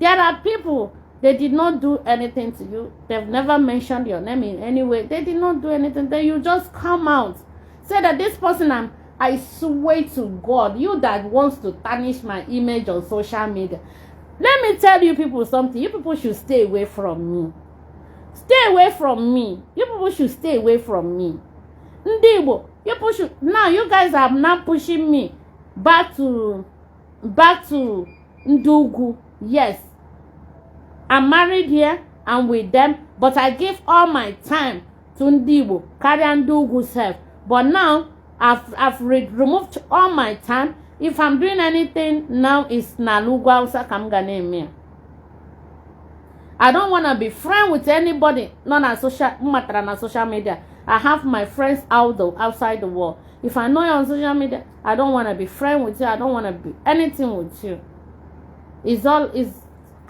There are people, they did not do anything to you. They've never mentioned your name in any way. They did not do anything. Then you just come out, say that this person, I swear to God, you that wants to tarnish my image on social media. Let me tell you people something. You people should stay away from me. Stay away from me. You people should stay away from me. Ndị Igbo, you people should now, you guys are now pushing me back to ndị ugwu. Yes, I'm married here, I'm with them, but I give all my time to ndị Igbo karịa ndị ugwu sef. But now I've removed all my time. If I'm doing anything now, it's n'ala ugwu Hausa ka m ga na-eme ya. I don't want to be friend with anybody nọ na social m matara na social media. I have my friends outside the world. If I know you on social media, I don't want to be friend with you. I don't want to be anything with you. It's all is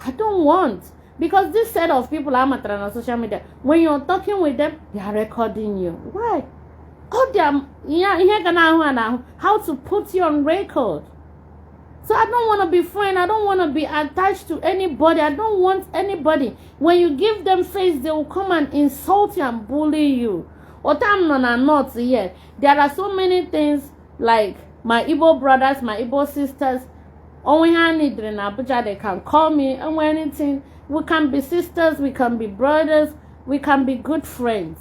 I don't want, because this set of people a matara na social media, when you're talking with them, they are recording you. Why? All their ihe ihe ga na-ahụ ha n'ahụ, how to put you on record. So I don't want to be friend. I don't want to be attached to anybody. I don't want anybody. When you give them face, they will come and insult you and bully you. Otu m nọ na north here, there are so many things, like my Igbo brothers, my Igbo sisters. Onwe ha needed in Abuja, they can call me. And anything, we can be sisters, we can be brothers, we can be good friends.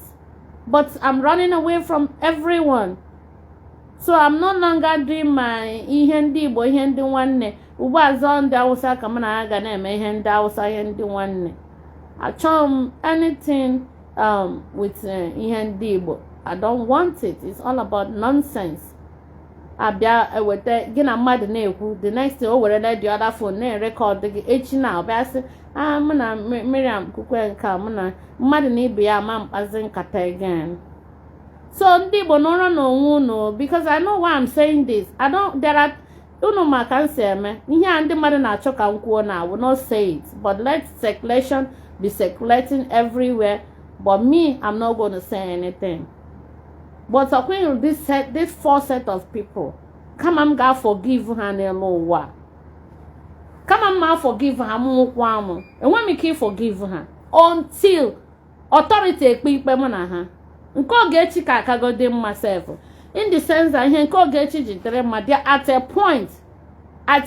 But I'm running away from everyone. So I'm no longer doing my ihe ndị Igbo, ihe ndị nwanne. Ugbu a zọọ ndị Awụsa ka m na ha ga na-eme ihe ndị Awụsa, ihe ndị nwanne. Achọghị m anything with ihe ndị Igbo. I don't want it. It's all about nonsense. Abịa eweta gị na mmadụ na-ekwu, the next thing, o were the other phone na-erecord gị. Echi na ọbịa sị, ah, mụ na Miriam kwukwe nke a, mụ na mmadụ na ibe ya ama mkpazi nkata again. So ndị Igbo, nọrọ n'onwe unu, because I know why I'm saying this. I don't, there are unu maka m si eme ihe a ndị mmadụ na-achọ ka m kwuo na I will not say it, but let circulation be circulating everywhere. But me, I'm not going to say anything. But ọkwa this set, this four set of people, kama m ga-forgive ha n'elu ụwa, kama m ma forgive ha, m nwụkwa amụ. Enweghị m ike forgive ha until authority ekpe ikpe mụ na ha. Nke Ogechi ka akagode mma sef, in the sense that ihe nke Ogechi ji dịrị mma there, at a point I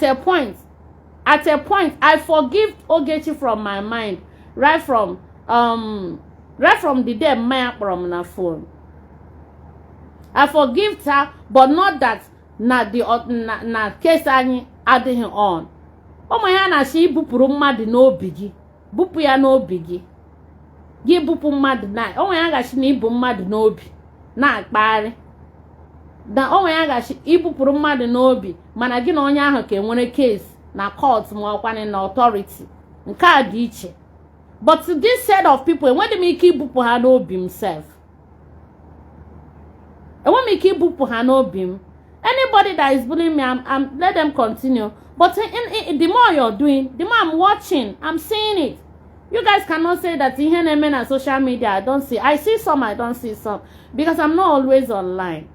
forgive Ogechi from my mind right from the day mmanya kpọrọ m na phone. I forgive her, but not that na the na case anyị adịghị on. Ụmụ ya na-achọ ibupụrụ mmadụ n'obi gị, bupụ ya n'obi gị, gị bupụ mmadụ na onwe ya gachi na ibu mmadụ n'obi na-akpagharị na onwe ya gachi ibupụrụ mmadụ n'obi, mana gị na onye ahụ ka enwere case na court ma ọkwanị na authority, nke a dị iche. But this set of people, enweghị m ike ibupụ ha n'obi m sef. Enweghị m ike ibupụ ha n'obi m. Anybody that is bullying me, let them continue. But the more you're doing, the more I'm watching, I'm seeing it. You guys cannot say that ihe na-eme na social media I don't see. I see some, I don't see some, because I'm not always online.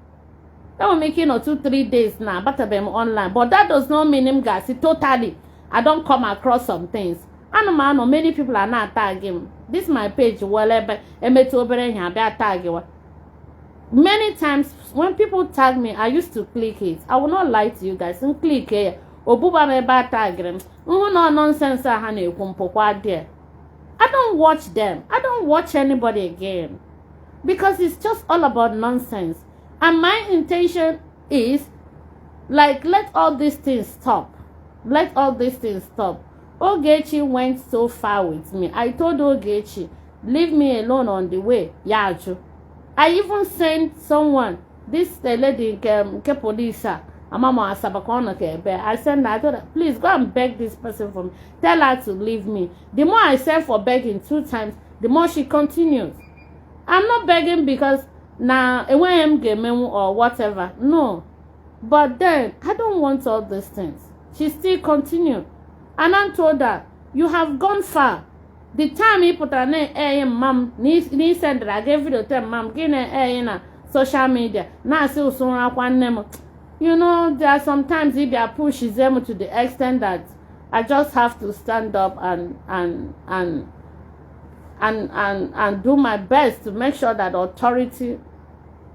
Enwere m ike ịnọ 2-3 days na abatabeghị m online, but that does not mean m ga-asị totally I don't come across some things. Ana m anọ, many people are na-atag m. This my page were ebe emetụ obere ihe abịa tag wa. Many times when people tag me, I used to click it. I will not lie to you guys. M click ya, obuba m ebe a tagịrị m, nhụ na nonsense a ha na-ekwu mpụkwa there. I don't watch them. I don't watch anybody again because it's just all about nonsense. And my intention is like, let all these things stop. Let all these things stop. Ogechi went so far with me. I told Ogechi, leave me alone on the way. Ya ajụ. I even sent someone, this the lady nke police a, amama Asaba ka ọ nọ ka ebe. I sent her, I told her, please go and beg this person for me. Tell her to leave me. The more I send for begging two times, the more she continues. I'm not begging because na enweghị m ga-emenwu or whatever. No. But then, I don't want all these things. She still continued. And I told her, you have gone far. The time ị pụtara na-enye mma m na isendara aga video te mma m gị na-enye na social media na-asị ụsụ akwa nne m. There are sometimes ị bịa push them to the extent that I just have to stand up and do my best to make sure that authority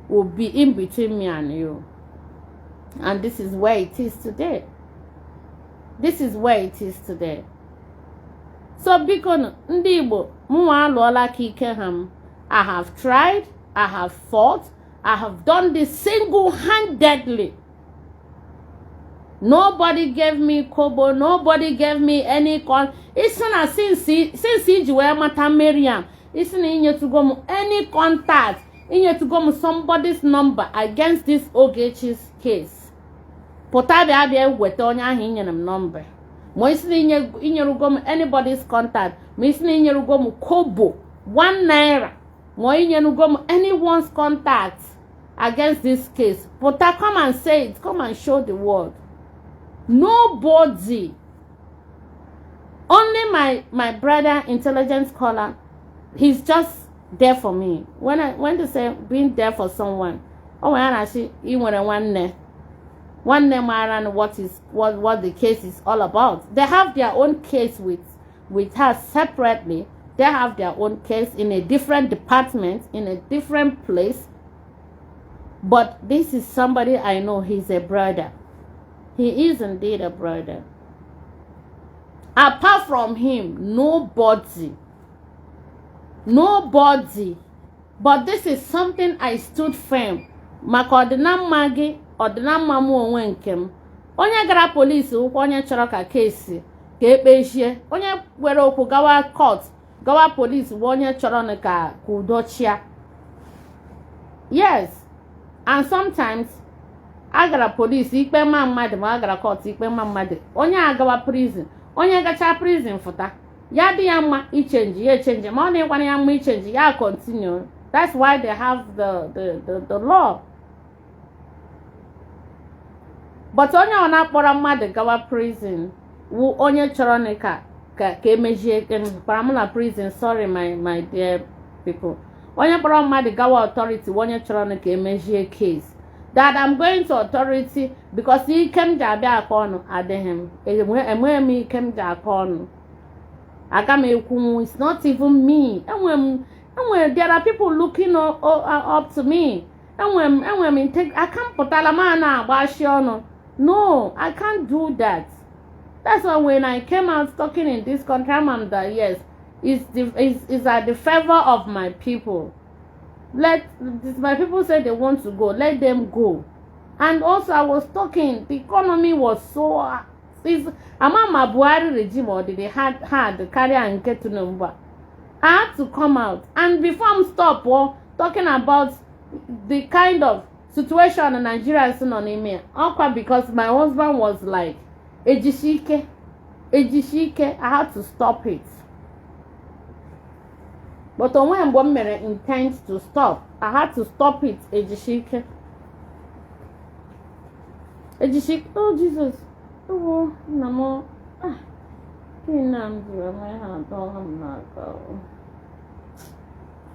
will be in between me and you. And this is where it is today. This is where it is today. So biko, ndị Igbo, mụnwa alụọla ka ike ha m. I have tried, I have fought, I have done this single-handedly. Nobody gave me kobo, nobody gave me any con. Isi na since iji wee mata Mariam, isi na inyetugo m any contact, inyetugo m somebody's number against this Ogechi's case. Pụta bịa bịa weta onye ahụ inyere m number. Ma isi na inyerugo m anybody's contact, ma isi na inyerugo m kobo, ₦1, ma inyerugo m anyone's contact against this case. Pụta, come and say it, come and show the world. Nobody. Only my brother, intelligent scholar, he's just there for me. When they say being there for someone, oh, when I see ị nwere nwanne, nwanne mara what the case is all about. They have their own case with her separately. They have their own case in a different department, in a different place. But this is somebody I know. He's a brother. He is indeed a brother. Apart from him, nobody. Nobody. But this is something I stood firm. Maka ọdịnamma gị, ọdịnamma m onwe nke m. Onye gara polisi ụkwụ, onye chọrọ ka case ka ekpechie. Onye were okwu gawa court, gawa polisi bụ onye chọrọ ka udo chia. Yes. And sometimes agara polisi ikpe mma mmadụ, ma agara court ikpe mma mmadụ, onye agawa prison, onye gacha prison fụta, ya dị ya mma ichange, ya echange, ma ọ na-ịkwana ya mma ichange, ya continue. That's why they have the law. But onye ọ na-akpọrọ mmadụ gawa prison wụ onye chọrọ na ka emejie kpara m na prison. Sorry, my dear people, onye kpọrọ mmadụ gawa authority wụ onye chọrọ na ka emejie case. That I'm going to authority because ike m ji abịa akọ ọnụ adịghị m, enweghị m ike m ji akọ ọnụ, aga m ekwunwu. It's not even me. Enwe m enwe, there are people looking up to me. Enwe m aka m pụtara m a na-agbashi ọnụ. No, I can't do that. That's why when I came out talking in this country, I'm that yes, it's at the favor of my people. Let my people say they want to go, let them go. And also I was talking, the economy was so is ama ma Buhari regime or did they had karịa nke Tinubu. I had to come out, and before I'm stop or talking about the kind of situation in Nigeria is nọ n'ime ya, ọkwa because my husband was like, "Ejisike, ejisike." I had to stop it. But onwe mgbe m mere intent to stop, I had to stop it. Ejisike, ejisike. Oh Jesus, oh nna m, ah, gịnị na m jiri eme ha adọla m n'aka o.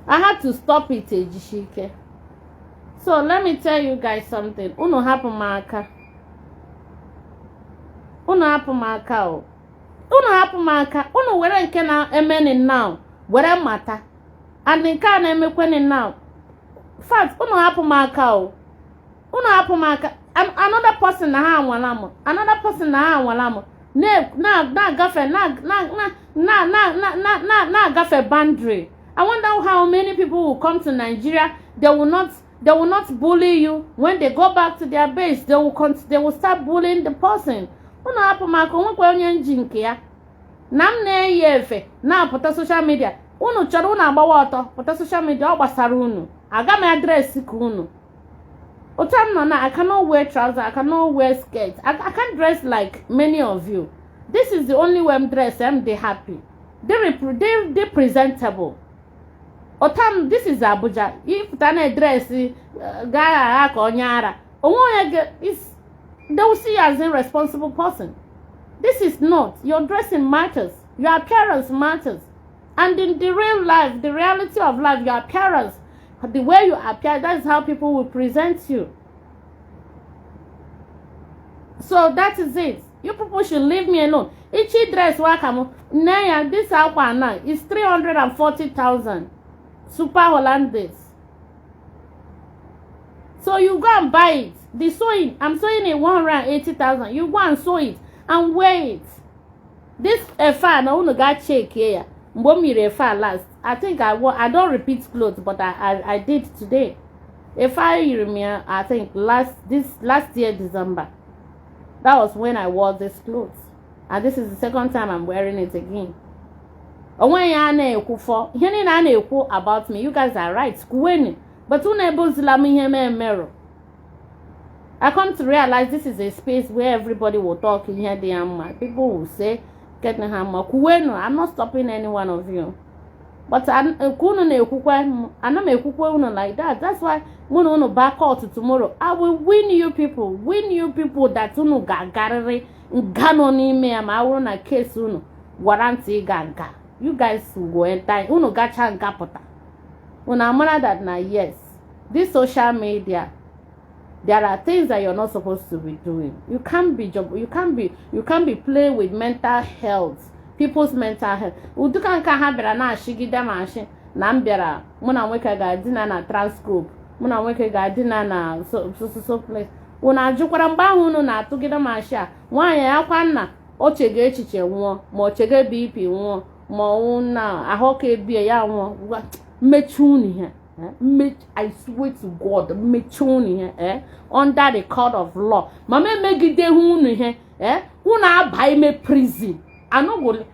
I had to stop it. Ejisike. So let me tell you guys something. Unu hapụ m aka, unu hapụ m aka o, unu hapụ m aka. Unu were nke na-emeni now were mata, and nke a na-emekweni now fact. Unu hapụ m aka o, unu hapụ m aka. Another person na ha anwala m, another person na ha anwala m na-agafe na-agafe boundary. I wonder how many people will come to Nigeria. They will not bully you. When they go back to their base, they will start bullying the person. Unu hapụ m aka. Onwekwa onye nji nke ya na m na-eyi efe na-apụta social media. Unu chọrọ unu agbawa ọtọ pụta social media, ọ gbasara unu. Aga m address ka unu otu m nọ na I cannot wear trouser, I cannot wear skirt, I can't dress like many of you. This is the only way I'm dressed. I'm dey happy, dey presentable otu m. This is Abuja. Ịpụta na dress gaa agha ka onye ara onwe onye, they will see you as irresponsible person. This is not your dressing matters, your appearance matters. And in the real life, the reality of life, your appearance, the way you appear, that's how people will present you. So that is it. You people should leave me alone. Ichi dress waka m nne ya, this akwa now is 340,000, Super Hollandais. So you go and buy it. The sewing, I'm sewing it 180,000. You go and sew it and wear it. This efe a na unu ga check ya mgbe m yiri efe a last. I think I don't repeat clothes, but I did today. Efe a yiri m ya, I think last year December. That was when I wore this clothes, and this is the second time I'm wearing it again. Onwe ya a na-ekwu fọ ihe niile a na-ekwu about me. You guys are right, kwuweni, but unu ebozila m ihe m emerụ. I come to realize this is a space where everybody will talk ihe dị ya mma. People will say get ha mma, kwuwenu. I'm not stopping any one of you, but nke unu na-ekwukwa m, ana m ekwukwe unu like that. That's why mụ na unu back court tomorrow, I will win you people, win you people, that unu ga-agarịrị nga nọ n'ime ya. Ma a bụrụ na case unu gwara ntị ịga nga, you guys will go enter. Unu gacha nga pụta, unu amara that na yes, this social media, there are things that you're not supposed to be doing. You can't be job, you can't be playing with mental health, people's mental health. Ụdịka nke ha bịara na-ashịgide m ashị na m bịara, mụ na nwoke ga-adina na Transcope, mụ na nwoke ga-adina na so so so so place. Unu ajụkwara mgbe ahụ unu na-atụgide m ashị a, nwaanyị akwa nna o chege echiche nwụọ, ma o chege BP nwụọ, ma ọnwụ na ahụ ọkụ ebie ya nwụọ. Mmechi unu ihe. I swear to God, mmechi unu ihe under the court of law. Ma m emegideghị unu ihe, unu aba ime prison anọgoli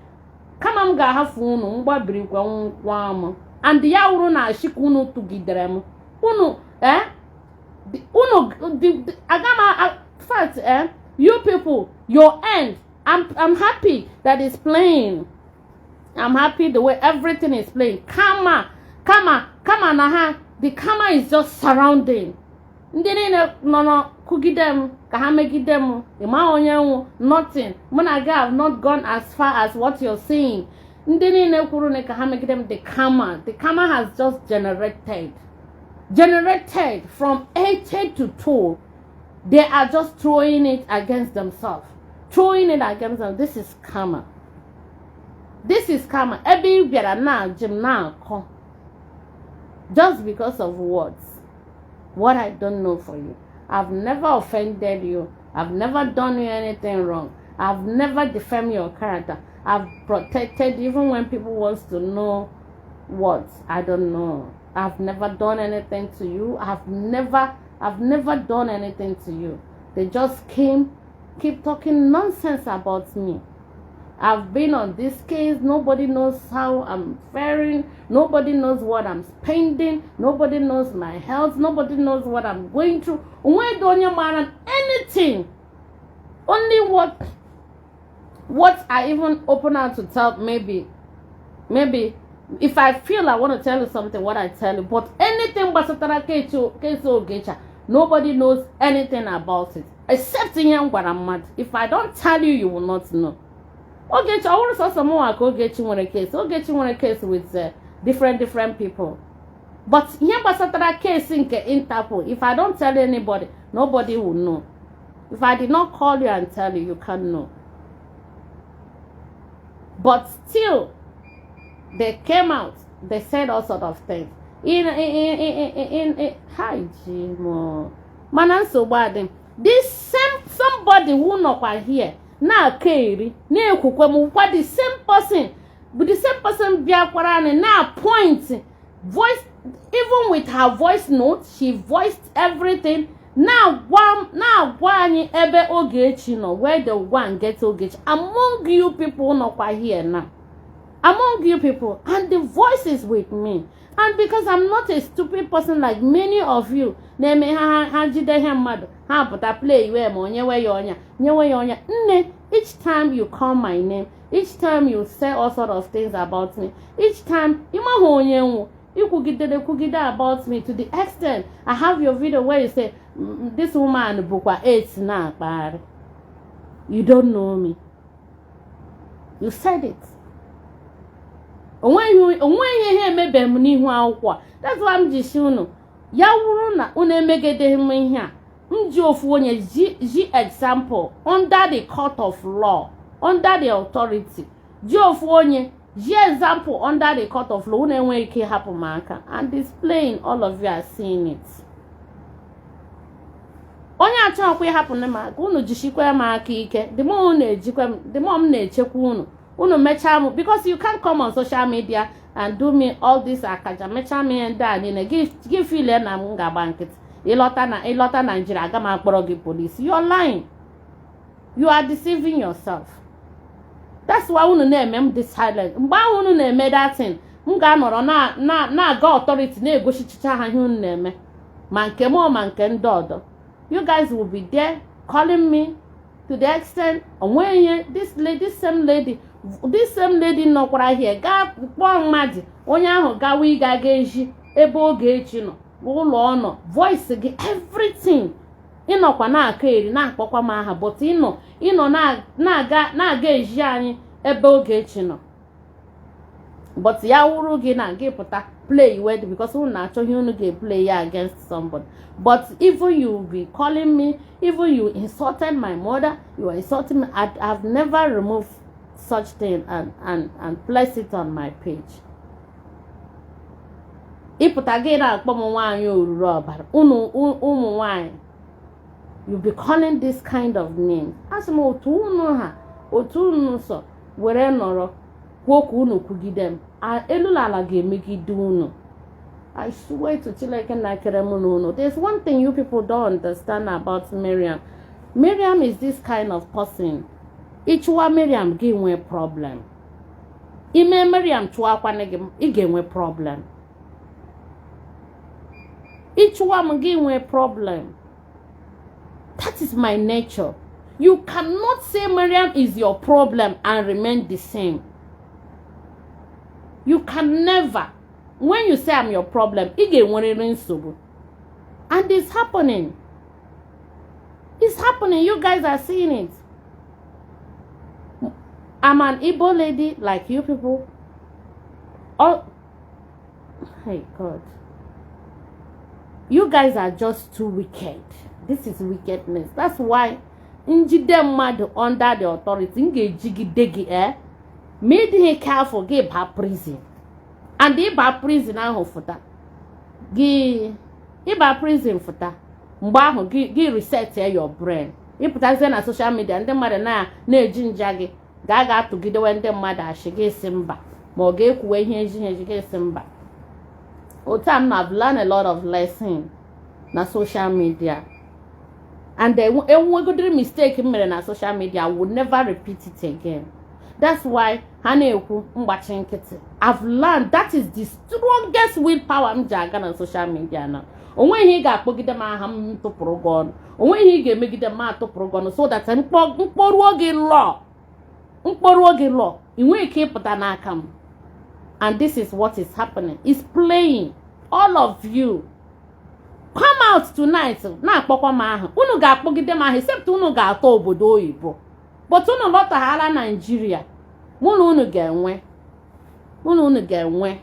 kama m ga-ahafu unu mgbabirikwa nkwa m. And ya wụrụ na ashị ka unu tụgidere m unu unu aga m fact, you people, your end. I'm happy that it's playing. I'm happy the way everything is playing. Kama kama kama na ha, the karma is just surrounding ndị niile nọ n'kụgide m ka ha megide m. Ịma onye nwụ nothing. Mụ na gị have not gone as far as what you're saying. Ndị niile kwuru na ka ha megide m, the karma has just generated from 80 to 2. They are just throwing it against themselves, throwing it against them. This is karma, this is karma. Ebe ị bịara na-ajụ m na-akọ just because of words, what I don't know for you. I've never offended you. I've never done you anything wrong. I've never defamed your character. I've protected even when people wants to know what I don't know. I've never done anything to you. I've never done anything to you. They just came, keep talking nonsense about me. I've been on this case. Nobody knows how I'm faring. Nobody knows what I'm spending. Nobody knows my health. Nobody knows what I'm going through. Onwe onye mara anything. Only what I even open out to tell, maybe if I feel I want to tell you something, what I tell you. But anything gbasatara case Ogechi, nobody knows anything about it except ihe m gwara mmadụ. If I don't tell you, you will not know. Ogechi, ọ bụrụ sọsọ mụnwa ka Ogechi nwere case. Ogechi nwere case with different different people. But ihe gbasatara case nke Interpol, if I don't tell anybody, nobody will know. If I did not call you and tell you, you can't know. But still, they came out, they said all sort of things. In hi Jimo. Mana nsogbu adị. This same somebody who nọkwa here na-aka eri na-ekwukwe m kwa, the same person bụ the same person bịakwara anyị na point voice, even with her voice note, she voiced everything, na-agwa anyị ebe Ogechi nọ, where they go and get Ogechi. Among you people nọkwa here now, among you people, and the voice is with me. And because I'm not a stupid person like many of you na-eme ha ha jide ihe mmadụ, ha pụta play iwe ma onye we ya ọnya nyewe ya ọnya. Nne, each time you call my name, each time you say all sort of things about me, each time ịmahụ onye nwụ ikwugidere kwugide about me, to the extent I have your video where you say, "This woman bụkwa AIDS na-akpagharị." You don't know me, you said it. Onweghị ihe emebeghị m n'ihu akwụkwọ a. That's why m ji si unu ya wụrụ na unu emegideghị m ihe a. M ji ofu onye ji example under the court of law, under the authority, ji ofu onye ji example under the court of law, unu enweghị ike ịhapụ m aka. And displaying, all of you are seeing it. Onye achọghịkwa ịhapụ m aka, unu jisikwa m aka ike. The more unu na-ejikwa m, the more m na-echekwa unu. Unu mechaa m, because you can't come on social media and do me all this akaja, mechaa m ihe ndị a niile, gị feel na m ga-agba nkịtị. Ịlọta na ịlọta Naijiria, aga m akpọrọ gị police. You're lying, you are deceiving yourself. That's why unu na-eme m dị silent. Mgbe ahụ unu na-eme that thing, m ga-anọrọ na na na-aga authority na-egosichicha ha ihe unu na-eme, ma nke m ma nke ndị ọdọ. You guys will be there calling me to the extent onwe ihe this lady, this same lady nọkwara here, gaa kpọọ mmadụ, onye ahụ gawa ịga ga eji ebe Ogechi nọ, ụlọ ọ nọ, voice gị, everything. Ịnọkwa na-akọ eri, na-akpọkwa m aha, but ịnọ na-aga na-aga eji anyị ebe Ogechi nọ. But ya wụrụ gị na gị pụta play wed, because unu na-achọ ihe unu ga-play ya against somebody. But even you be calling me, even you insulted my mother, you are insulting me, I've never removed such thing and place it on my page. Ịpụta gị na-akpọ m nwaanyị oruru ọbara, unu ụmụ nwaanyị, you be calling this kind of name. Asị m otu unu ha, otu unu sọ were nọrọ kwuo ka unu kwugide m, elu na ala ga-emegide unu. I swear to Chineke na kere m na unu. There's one thing you people don't understand about Miriam. Miriam is this kind of person. Ịchụwa Miriam, gị nwee problem. Ime Miriam chụwakwana gị, ị ga-enwe problem. Ịchụwa m, gị nwee problem. That is my nature. You cannot say Miriam is your problem and remain the same. You can never. When you say I'm your problem, ị ga-enwerịrị nsogbu. And it's happening. It's happening. You guys are seeing it. I'm an Igbo lady like you people. Oh, hey God. You guys are just too wicked. This is wickedness. That's why njide mmadụ under the authority, m ga-ejigide gị, eh? Ma ị dịghị careful, gị baa prison. And ịba prison ahụ fụta, gị ịba prison fụta, mgbe ahụ gị reset your brain. Ịpụtazie na social media, ndị mmadụ na na-eji nja gị ga atụgidewe ndị mmadụ ashị, gị si mba, ma ọ ga-ekwuwe ihe ejighị eji, gị si mba. Otu a m na, I've learned a lot of lesson na social media, and enwegodiri mistake m mere na social media, I would never repeat it again. That's why ha na-ekwu mgbachi nkịtị. I've learned. That is the strongest willpower m ji aga na social media na onweghị ihe ị ga-akpọgide m aha m tụpụrụ gị ọnụ, onweghị ihe ị ga-emegide m atụpụrụ gị ọnụ, so that mkpọruo gị law, mkpọruo gị law, ị nweghị ike ịpụta n'aka m. And this is what is happening. It's playing. All of you come out tonight na-akpọkwa m aha, unu ga-akpọgide m aha, except unu ga-atọ obodo oyibo, but unu lọtaghala Naijiria, mụ na unu ga-enwe, mụ na unu ga-enwe.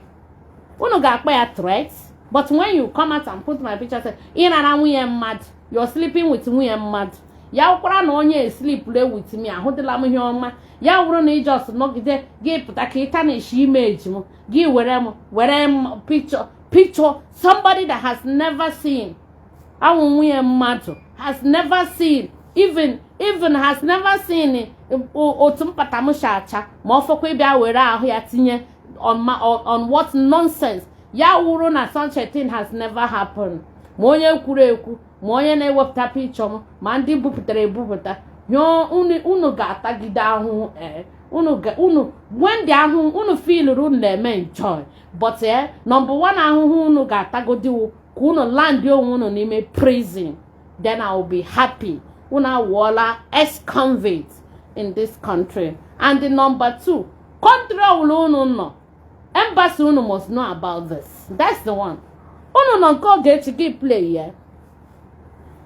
Unu ga-akpọ ya threat, but when you come out and put my picture, say ịnara nwunye mmadụ, you're sleeping with nwunye mmadụ, ya wụkwara na onye sleep with me, ahụdịla m ihe ọma. Ya wụrụ na ị just nọgide gị pụta ka ị tarnish image m, gị were m, were m picture somebody that has never seen awụ nwunye mmadụ, has never seen, even has never seen otu mpata m si acha, ma ọ fọkwa ịbịa were ahụ ya tinye on what nonsense. Ya wụrụ na such a thing has never happened, ma onye kwuru ekwu, ma onye na-ewepụta picture m, ma ndị bupụtara ebupụta, nyụọ unu ga-atagide ahụhụ. Ee, unu when the ahụhụ unu feeluru unu na-eme enjoy, but number one ahụhụ unu ga-atagodiwu ka unu land onwe unu n'ime prison. Then I will be happy. Unu awụọla ex-convict in this country. And the number two, country ọbụla unu nọ, embassy unu must know about this. That's the one unu nọ nke Ogechi gị play ya.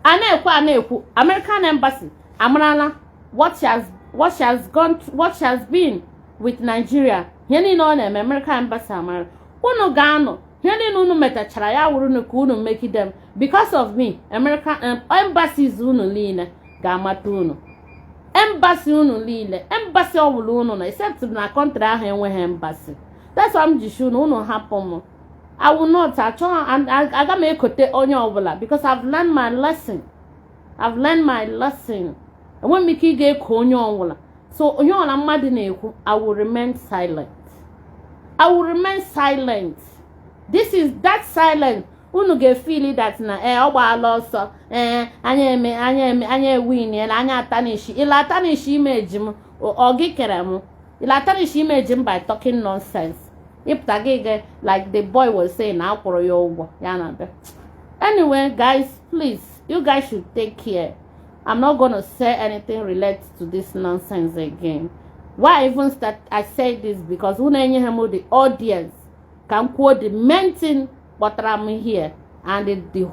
A na-ekwu, a na-ekwu, American embassy amarala what she has gone, what she has been with Nigeria, ihe niile ọ na-eme. American embassy amara. Unu ga-anọ Ihe niile unu metachara ya wụrụ ka unu megide m because of me. American embassies unu niile ga-amata unu. Embassy unu niile, embassy ọbụla unu nọ, except na country ahụ enweghị embassy. That's why m ji shi unu, unu hapụ m. I will not achọ, aga m ekote onye ọbụla because I've learned my lesson. I've learned my lesson. Enweghị m ike ịga eko onye ọbụla. So onye ọbụla mmadụ na-ekwu, I will remain silent. I will remain silent. This is that silence. Unu ga-efili that na ee, ọ gbaala ọsọ, ee, anya eme, anya eme, anya ewin ya, anya atanishi ila atanishi image m. Ọ gị kere m ila atanishi image m by talking nonsense. Ịpụta gị ge like the boy was saying na akwụrụ ya ụgwọ ya na abịa. Anyway, guys, please, you guys should take care. I'm not gonna say anything related to this nonsense again. Why I even start, I say this because unu enyeghị m the audience ka m kwuo the main thing kpọtara m here and the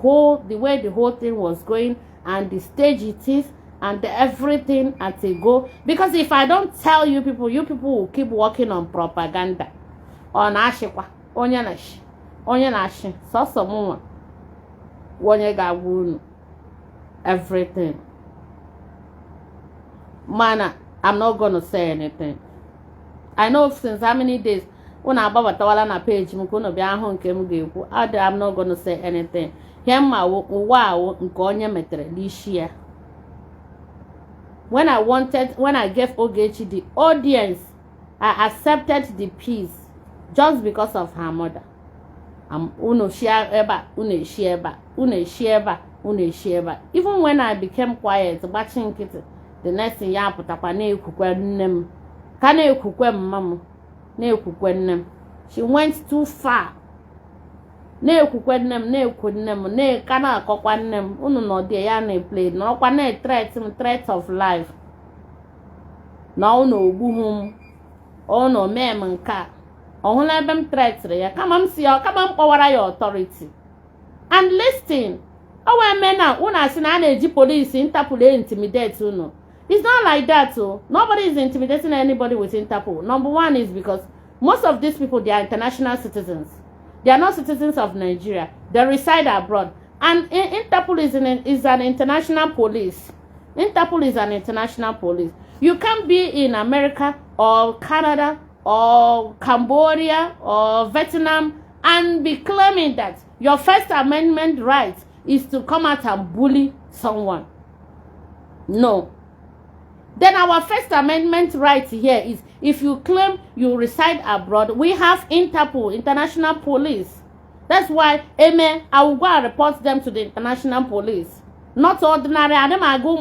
way the whole thing was going and the stage it is and the everything at a go, because if I don't tell you people, you people will keep working on propaganda. Ọ na-ashịkwa onye na-ashị, onye na-ashị sọsọ mụnwa onye ga-agwa unu everything. Mana I'm not gonna say anything. I know since how many days unu agbabatawala na page m ka unu bịa hụ nke m ga-ekwu. Adị, I'm not gonna say anything. Ihe mma ụwa awụ nke onye metere n'isi ya. When I wanted, when I gave Ogechi the audience, I accepted the peace just because of her mother. Unu share ebe a, unu eshi ebe a, unu eshi ebe a, unu eshi ebe a. Even when I became quiet, gbachi nkịtị, the next thing ya apụtakwa na-ekwukwe nne m, ka na-ekwukwe mma m, na-ekwukwe nne m. She went too far, na-ekwukwe nne m, na-ekwu nne m, na-ka na-akọkwa nne m. Unu nọdị ya na-eplay, nọrọkwa na-threat m, threat of life, na unu ogbughu m, unu mee m nke a. Ọ hụla ebe m threatịrị ya? Kama m si ya, kama m kpọwara ya authority and listen. O wee mee na unu asị na a na-eji police, Interpol intimidate unu. It's not like that o. Nobody is intimidating anybody with Interpol. Number one is because most of these people, they are international citizens. They are not citizens of Nigeria. They reside abroad. And Interpol is an international police. Interpol is an international police. You can't be in America or Canada or Cambodia or Vietnam and be claiming that your First Amendment right is to come out and bully someone. No. Then our First Amendment right here is, if you claim you reside abroad, we have Interpol, international police. That's why, amen, I will go and report them to the international police. Not ordinary, I don't go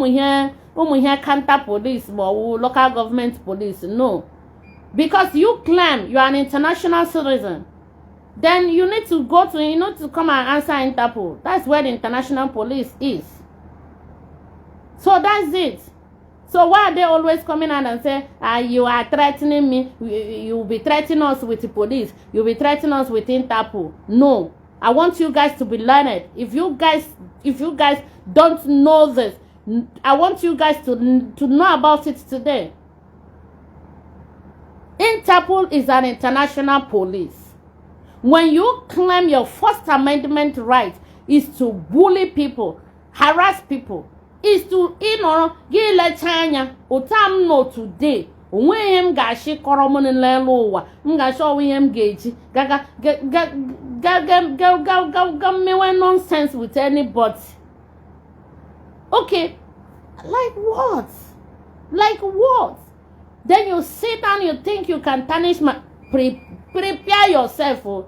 ụmụ ihe counter police ma ọ wụ local government police. No. Because you claim you are an international citizen, then you need to come and answer Interpol. That's where the international police is. So that's it. So why are they always coming out and say, "Ah, you are threatening me, you will be threatening us with the police, you will be threatening us with Interpol"? No. I want you guys to be learned. If you guys don't know this, I want you guys to know about it today. Interpol is an international police. When you claim your First Amendment right is to bully people, harass people, is to ịnọrọ gị lecha anya otu a m nọ today, onwe ihe m ga-achị kọrọ m n'elu ụwa, m ga-achọ ọwa ihe m ga-eji gaga ga ga ga ga ga ga ga mewe nonsense with anybody. Okay, like what? Like what? Then you sit down, you think you can tarnish my prepare yourself, oh.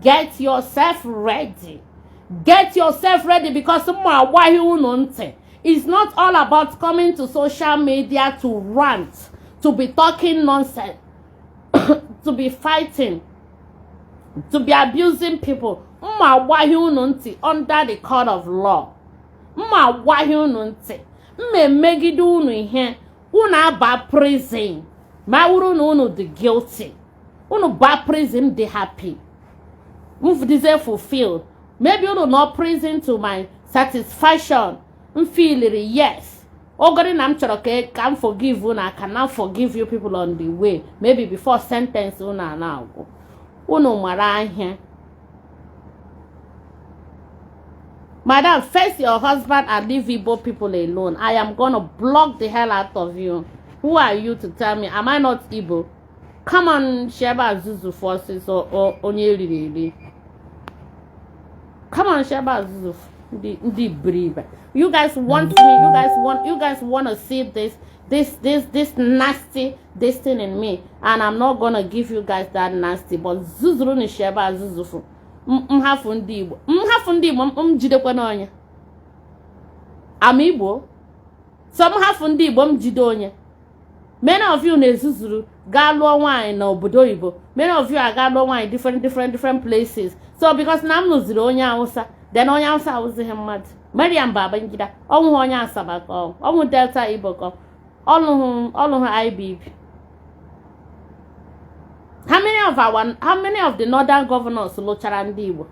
Get yourself ready. Get yourself ready, because mma agbaghị unu ntị. It's not all about coming to social media to rant, to be talking nonsense, to be fighting, to be abusing people. Mma agbaghị unu ntị under the court of law. Mma agbaghị unu ntị. Mma emegide unu ihe. Unu aba prison. Ma wụrụ na unu dị guilty. Unu ba prison, dị happy. M dịzie fulfilled. Maybe unu nọ prison to my satisfaction. M feeliri yes. Ogori na m chọrọ ka m forgive unu, I cannot forgive you people on the way. Maybe before sentence unu a na-agwụ. Unu mara ihe. Madam, face your husband and leave Igbo people alone. I am gonna block the hell out of you. Who are you to tell me? Am I not Igbo? Come on, Sheba Zuzu forces or onye riri eri. Come on, Sheba Zuzu. Ndị iberibe. You guys want me, you guys want to see this nasty this thing in me, and I'm not gonna give you guys that nasty. But zuzuru na Sheba Zuzufu. M hafụ ndị Igbo. M hafụ ndị Igbo, m jidekwa n'onye. Am Igbo. So m hafụ ndị Igbo, m jide onye. Many of you na-ezuzuru gaa lụọ nwaanyị n'obodo oyibo. Many of you aga lụọ nwaanyị different, different, different places. So because na m lụziri onye Hausa, then onye Hausa awụzighị mmadụ. Mariam Babangida ọnwụghị onye Asaba ka ọ ọnwụ Delta Igbo ka ọlụghị ọlụghị IBB. How many of the northern governors lụchara ndị Igbo?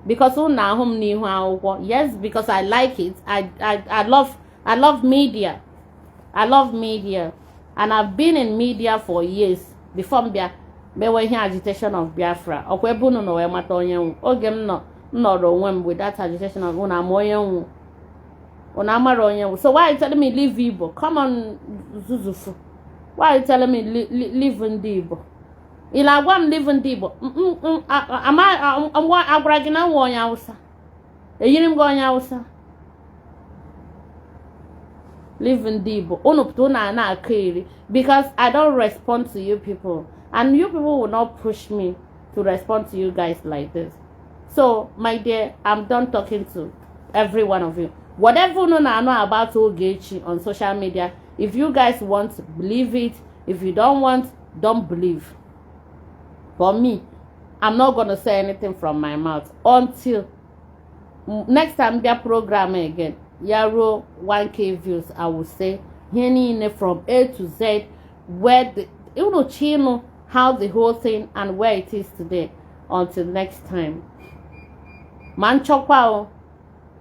Because unu ahụ m n'ihu akwụkwọ. Yes, because I like it. I love media. I love media, and I've been in media for years before m bịa mewe ihe agitation of Biafra. Ọkwa ebe unu nọ wee mata onye nwu. Oge m nọ, m nọrọ onwe m with that agitation of unu ama onye nwu, unu amara onye nwu. So why are you telling me leave Igbo? Come on, zuzufu. Why are you telling me leave ndị Igbo? Ị na-agwa m leave ndị Igbo? Agwara gị na nwa onye Hausa eyiri m gị onye Hausa. Leave ndị Igbo. Unu pụta, unu a na-akọ iri, because I don't respond to you people, and you people will not push me to respond to you guys like this. So my dear, I'm done talking to every one of you. Whatever unu na-anụ about Ogechi on social media, if you guys want, believe it. If you don't want, don't believe. For me, I'm not gonna say anything from my mouth until next time bịa program again ya ruo 1K views. I will say ihe niile from A to Z, where the unu chinu, how the whole thing and where it is today. Until next time, ma nchọkwa o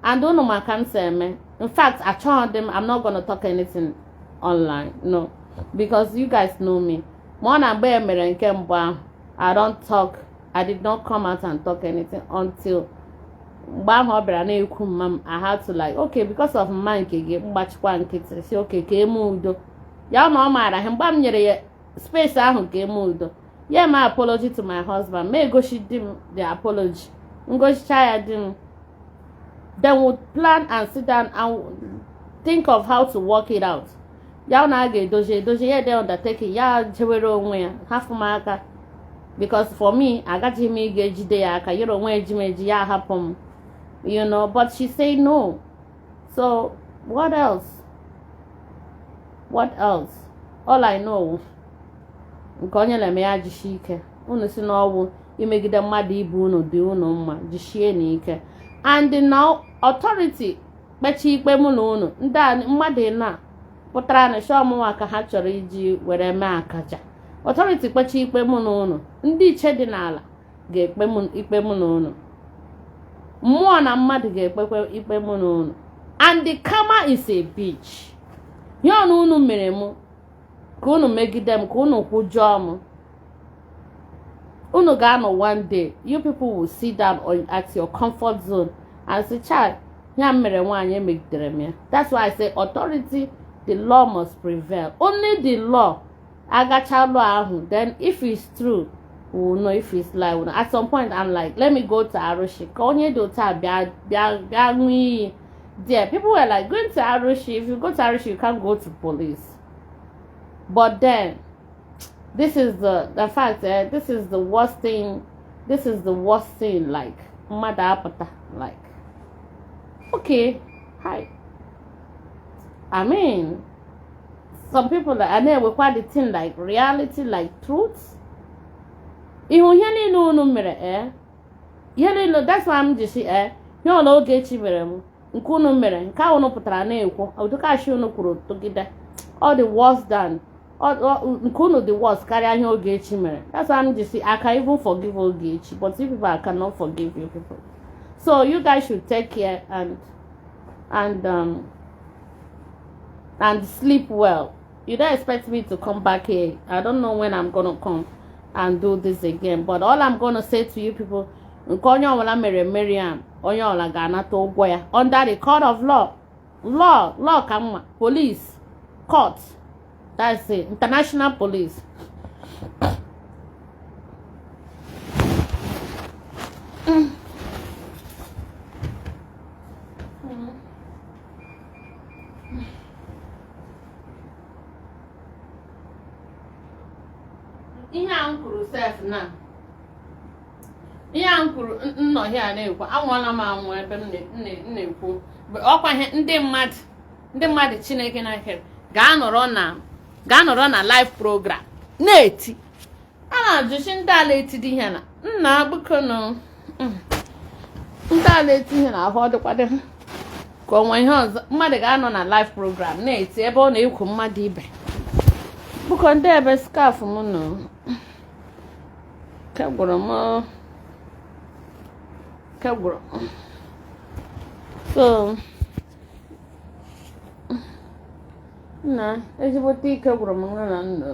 and unu maka m si eme. In fact, achọghị m, I'm not gonna talk anything online, no, because you guys know me. Ma ọ na mgbe e mere nke mbụ ahụ, I don't talk. I did not come out and talk anything until mgbe ahụ ọ bịara na-ekwu mma m. I had to like, okay, because of mma nke gị, mgbachikwa nkịtị si okay ka eme udo ya na ọ maara ihe mgbe m nyere ya space ahụ ka eme udo ya ma apology to my husband, ma egosi di m the apology, ngosicha ya di m, then we'll plan and sit down and think of how to work it out. Ya na a ga-edozi edozi ya de undertaking ya jewere onwe ya hafụ m aka, because for me, agaghị m ịga ejide ya aka yere onwe eji m eji ya hapụ m. But she say no. So what else? What else? All I know, nke onye na-eme ya jisie ike. Unu si n'ọwụ imegide mmadụ ibe unu dị unu mma, jisie n'ike. And now authority kpechi ikpe mụ na unu ndị a mmadụ na pụtara na shọ ọmụnwa ka ha chọrọ iji were mee akaja. Authority kpechi ikpe mụ na unu, ndị iche dị n'ala ga-ekpe ikpe mụ na unu, mmụọ na mmadụ ga-ekpekwe ikpe mụ na unu. And the karma is a bitch. Ihe ọnụ unu mere mụ ka unu megide m, ka unu kwujọọ m, unu ga-anọ. One day you people will sit down at your comfort zone and say, "Child, ya mere nwaanyị emegidere m ya." That's why I say authority, the law must prevail. Only the law agacha law ahụ, then if it's true, we will know. If it's lie, we will know. At some point I'm like, let me go to Arushi ka onye dị otu a bịa bịa bịa ṅụọ iyi there. People were like, going to Arushi, if you go to Arushi, you can't go to police. But then this is the fact, eh, this is the worst thing. This is the worst thing. Like, mmadụ apụta, like, okay, hi. I mean, some people a na-ewekwa the thing like reality, like truth. Ihu ihe niile unu mere, eh, ihe niile. That's why m ji si, eh, ihe ọla Ogechi mere m, nke unu mere, nke a unu pụtara na-ekwu ụdịkashi unu kwuru tụgide, ọ dị worse than nke unu, dị worse karịa ihe Ogechi mere. That's why m ji si I can even forgive Ogechi, but you people, I cannot forgive you people. So you guys should take care and sleep well. You don't expect me to come back here. I don't know when I'm gonna come and do this again, but all I'm gonna say to you people, nke onye ọbụla mere Mariam, Onye ọla ga-anata ụgwọ ya under the court of law. Law, law ka mma. Police, court, that's it. International police. Ihe a m kwuru sef na ihe a m kwuru nnọhịa a na-ekwu, anwụọla m anwụ ebe m na-ekwu ọkwa ihe ndị mmadụ, ndị mmadụ Chineke na-ekere ga-anọrọ na live program na-eti. A na-ajụchi ndị ala etidi ihe na nna biko nụ, ndị ala eti ihe na ahụ ọ dịkwadị ha ka onwe ihe ọzọ. Mmadụ ga-anọ na live program na-eti ebe ọ na-ekwu mmadụ ibe. Biko, ndị ebe scarf m nọ kegwụrụ m kegwụrụ. So nna, ezigbote ike gwụrụ m nra na nna,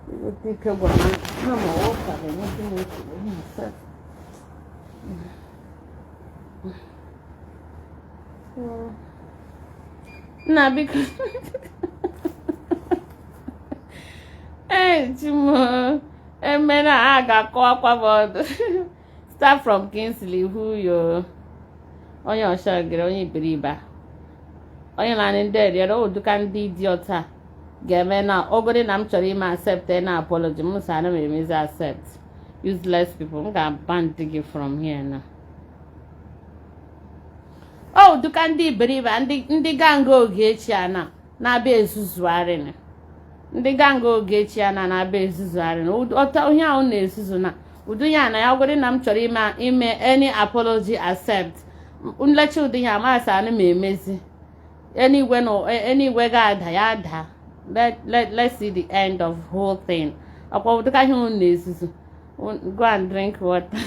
ezigbote ike gwụrụ m na ma ọ ka ga-enweta m nsogbu myself. Nna, biko, ee chimo emena a ga-akọwakwa m ọdụ. Start from Kingsley Huyo, onye ọshagịrị, onye iberibe, onye naanị ndị eriere oduka. Ndị idiot a ga-eme na ogori na m chọrọ ime accept na apology m sị ana m emezi accept. Useless people, m ga-ban gị from here na o duka. Ndị iberibe, ndị gang Ogechi a na na-abịa ezuzugharị, ndị gang Ogechi a na na-abịa ezuzugharị ihe ahụ na-ezuzu na ụdị ya na ya gwere na m chọrọ ime any apology accept. Nlecha ụdị ya amasị ana m emezi. Enigwe na enigwe ga-ada ya ada. Let's see the end of whole thing. Ọkwa ụdịka ihe unu na-ezuzu. Go and drink water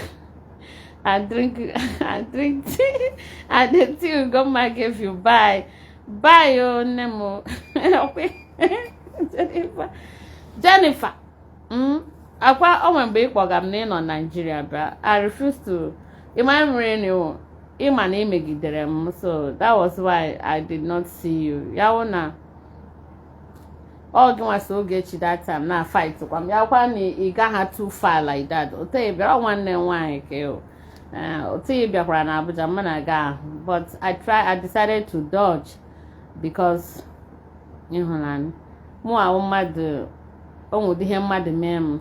and drink tea and the tea Ugomma gave you. Bye bye o, nne m. Jennifer, Jennifer, akwa o nwere mgbe ị kpọga m na ị nọ Nigeria bịa. I refuse to. Ịma nwere na ịma na ị megidere m, so that was why I did not see you. Ya wụ na ọ gị nwa so Ogechi that time na fight kwa m ya kwa na ị gaghị too far like that. Otu ị bịara, nwanne m nwaanyị ka ị otu ị bịakwara na Abuja m na-aga ahụ, but I decided to dodge because ịhụnanya mụ ahụ mmadụ onwụdị ihe mmadụ mee m,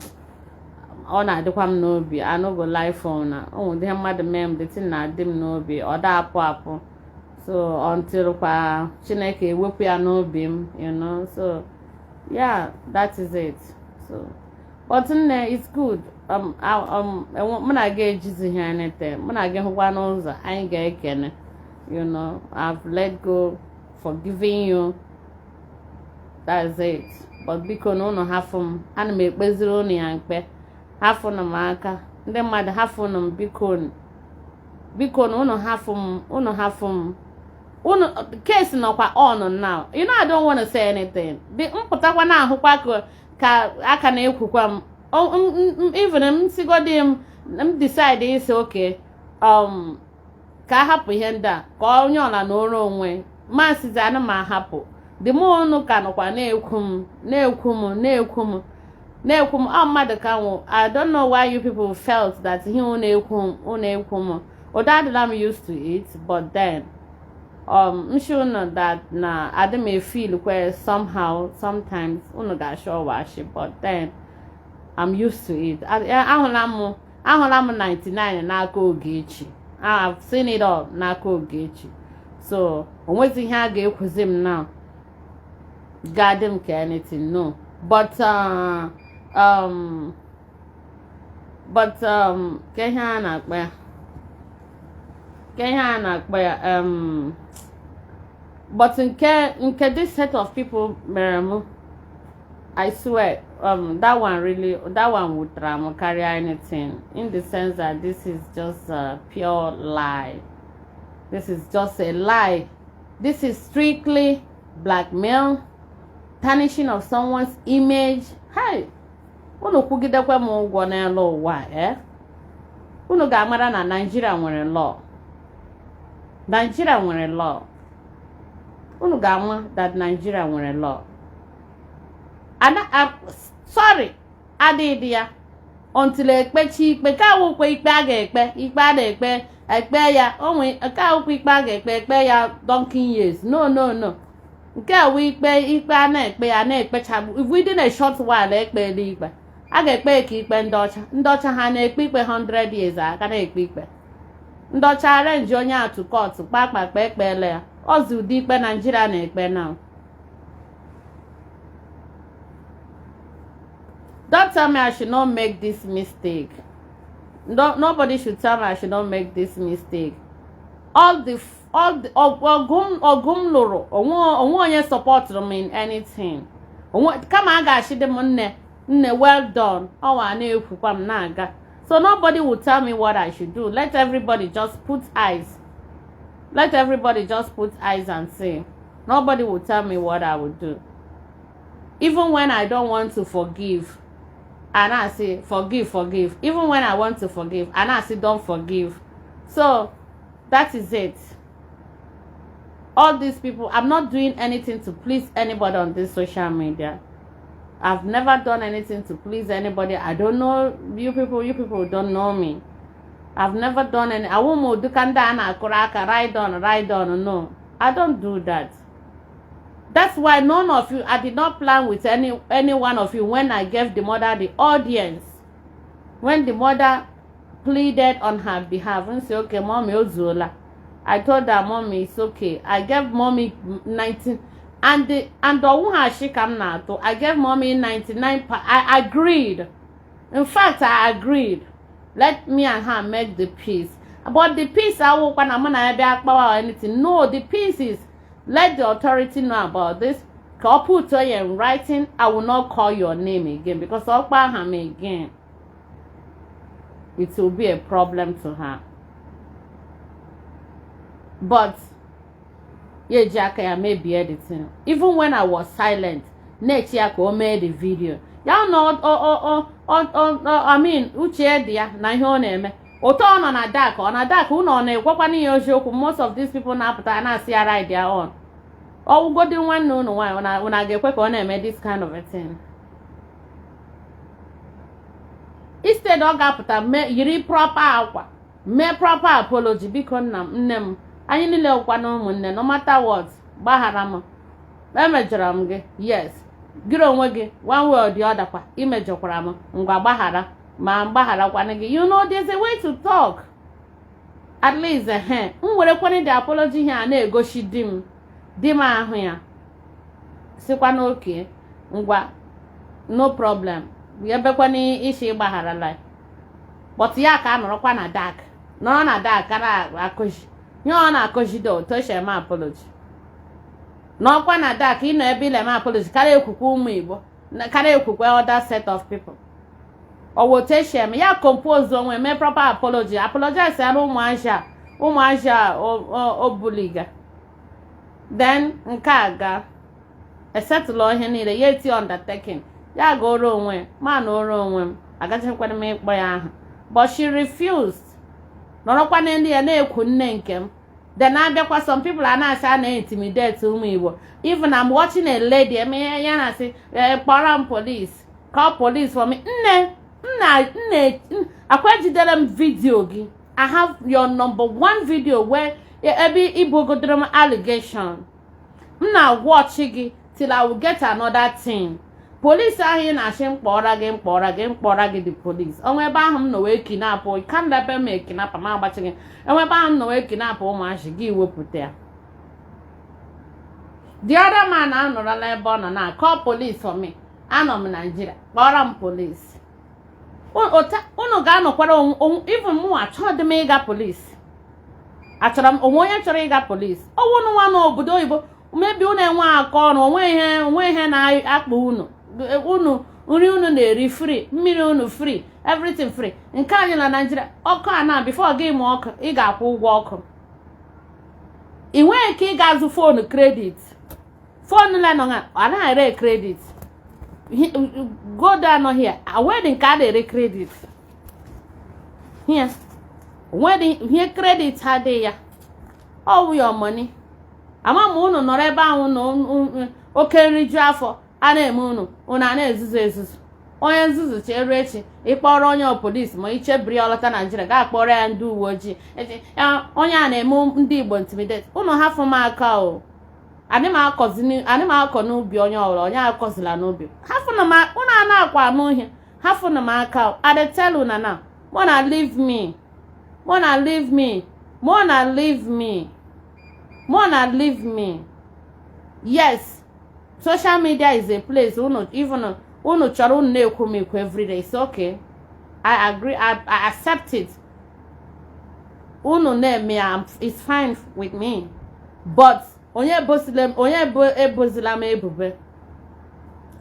ọ na-adịkwa m n'obi. I no go lie for na onwụdị ihe mmadụ mee m, the thing na-adị m n'obi, ọ da apụ apụ. So until kwa Chineke ewepụ ya n'obi m. So yeah, that is it. So but nne, it's good. Mụ na gị ejizighị anything. Mụ na gị hụkwa n'ụzọ, anyị ga-ekene. I've let go, forgiving you, that's it. But biko na ụnụ hafụ m, ana m ekpeziri ụnụ ya mkpe. Hafụnụ m aka, ndị mmadụ, hafụnụ m, biko, biko na ụnụ hafụ m, ụnụ hafụ m. Unu case nọkwa on now. I don't want to say anything. Dị mpụtakwa na ahụkwa ka aka na-ekwukwa m. Even m sigodi m decide isi okay, ka a hapụ ihe ndị a, ka onye ọla na ọrụ onwe masịzi ana m ahapụ. The more unu ka nọkwa na-ekwu m, na-ekwu m, na-ekwu m, na-ekwu m, ọ mmadụ ka nwụ. I don't know why you people felt that ihe unu ekwu m, unu ekwu m ụdị adịla m used to it. But then m sure unu that na adị m feel kwe somehow sometimes unu ga-ashọ ọwashi, but then I'm used to it. Ahụla m 99 n'aka Ogechi. I've seen it all n'aka Ogechi, so onwezi ihe a ga-ekwuzi m now ga-adị m ka anything. No, but ka ihe a na-akpọ ya, ka ihe a na-akpọ ya, but nke this set of people mere m, I swear, that one really, that one wutere m karịa anything, in the sense that this is just a pure lie. This is just a lie. This is strictly blackmail, tarnishing of someone's image. Hi, unu kwugidekwa m ụgwọ n'elu ụwa, eh? Unu ga-amara na Nigeria nwere law. Nigeria nwere law. Unu ga-ama that Nigeria nwere law. Ana sorry adịghị ya until ekpechi ikpe ka awụkwa ikpe a ga-ekpe, ikpe a na-ekpe ekpe ya onwe nke awụkwa ikpe a ga-ekpe ekpe ya donkey years. No, no, no. Nke a wụ ikpe, ikpe a na-ekpe ya na-ekpechagbu within a short while. Ekpela ikpe a ga-ekpe ka ikpe ndị ọcha. Ndị ọcha ha na-ekpe ikpe 100 years aka na-ekpe ikpe. Ndị ọcha arrange onye atụ court kpakpakpa ekpela ya ọzọ. Ụdị ikpe Naijiria na-ekpe now. Don't tell me I should not make this mistake. No, nobody should tell me I should not make this mistake. All the ọgụ m lụrụ, onwe onye supportụrụ m in anything. Kama a ga-achị dị m, "Nne, nne, well done," ọwa na-ekwukwa m na-aga. So nobody will tell me what I should do. Let everybody just put eyes. Let everybody just put eyes and say. Nobody will tell me what I will do. Even when I don't want to forgive, and I say, "Forgive, forgive." Even when I want to forgive, and I say, "Don't forgive." So that is it. All these people, I'm not doing anything to please anybody on this social media. I've never done anything to please anybody. I don't know you people. You people don't know me. I've never done any. I won't do kanda na akụrụ ride on, ride on. No, I don't do that. That's why none of you, I did not plan with any one of you when I gave the mother the audience. When the mother pleaded on her behalf and say, "Okay, Mommy, ozuola." I told her, "Mommy, it's okay." I gave Mommy 19 and the and ọwụghachi ka m na-atụ. I gave Mommy 99. I agreed. In fact, I agreed. Let me and her make the peace. But the peace awụkwa na mụ na ya bịa kpawa or anything. No, the peace is let the authority know about this. Ka ọ put ya in writing, I will not call your name again, because ọ kpọọ aha m again, it will be a problem to her. But ya eji aka ya mebie the thing. Even when I was silent, na-echi ya ka o mee the video ya na ọ, I mean, uche dị ya na ihe ọ na-eme. Ụtọ ọ nọ na dark, ọ na dark. Unu ọ na-egwakwana ya eziokwu? Most of these people na-apụta na-asị ya ride their own. Ọwụgodi nwanne unu nwaanyị, unu ga-ekwe ka ọ na-eme this kind of a thing? Instead ọ ga-apụta mee yiri proper akwa, mee proper apology: "Biko nna m, nne m, anyị niile kwa na ụmụnne, no matter what, gbaghara m, emejọrọ m gị. Yes, gịrị onwe gị, one way or the other kwa imejọkwara m, ngwa gbaghara ma mgbagharakwana gị." You know there's a way to talk at least. Ehe, m werekwana the apology ihe a na-egosi di m, di m ahụ ya sikwa n'oke, "Ngwa, no problem." Ebekwana isi ịgbagharala, but ya ka a nọrọkwa na dark, nọrọ na dark na-akụzi ihe ọ na-akụzido otu o si eme apology. N'ọkwa na dark ịnọ ebe ile eme apology karịa ekwukwe ụmụ Igbo, karịa ekwukwe other set of people. Ọ wụ otu esi eme ya? Compose onwe, mee proper apology, apologize ya na ụmụazị a, ụmụazị a obuliga. Then nke a ga esetụlụ ihe niile ya, eti undertaking ya ga oro onwe ma na oro onwe m, agachakwana m ịkpọ ya aha. But she refused, nọrọkwa n'elu ya na-ekwu nne nke m. Then abịakwa, some people a na-asị a na-intimidate ụmụ Igbo. Even I'm watching a lady eme ya na-asị, "Kpọrọ m police, call police for me." Nne, nna, nne, akwa ejidere m video gị. I have your number one video where ebe ibogodoro m allegation. M na-watch gị till I will get another thing. Police ahụ ị na-achị mkpọrọ gị, mkpọrọ gị, mkpọrọ gị, the police onwe ebe ahụ m nọ wee kidnap ka ebe m ekidnap m agbachi gị. Enwe ebe ahụ m nọ wee kidnap ụmụazị gị, wepụta ya. The other man anọrọla ebe ọ nọ na call police for me. Anọ m Nigeria, kpọrọ m police. Unu ga-anọkwara. Even mụ achọghị m ịga police. Achọrọ m onwe onye chọrọ ịga police? Ọwụ unu nwa n'obodo oyibo, mebi unu enwe aka ọrụ, onwe ihe na-akpa unu. Unu nri unu na-eri free, mmiri unu free, everything free. Nke anyị na Naijiria, ọkụ a na before gị mụ ọkụ, ị ga-akwụ ụgwọ ọkụ. Ị nweghị ike ịga azụ phone credit. Phone lenọ ha anaghị ere credit. Gold anọghị ya awedị nke a na-ere credit here. Onwedị ihe credit adịghị ya. Ọ wụ your money. Ama m unu nọrọ ebe ahụ na oke nriju afọ a na-eme unu, unu a na-ezuzu ezuzu. Onye nzuzu chere echi ịkpọrọ onye polisi ma ichebiri ya ọlọta Naijiria gaa kpọrọ ya ndị uwe ojii. Onye a na-eme ndị Igbo intimidate. Unu hafụ m aka o. Adị m akọ n'ubi onye ọbụla, onye akọzila n'ubi. Hafụnụ m, unu a na-akwa anụ ihe. Hafụnụ m aka o. I dey tell una now. Mona leave me. Mona leave me. Mona leave me. Mona leave me. Yes, social media is a place unu even unu chọrọ unu na-ekwu m ekwu everyday. It's okay. I agree. I accept it. Unu na-eme ya, it's fine with me. But onye ebozila m ebubo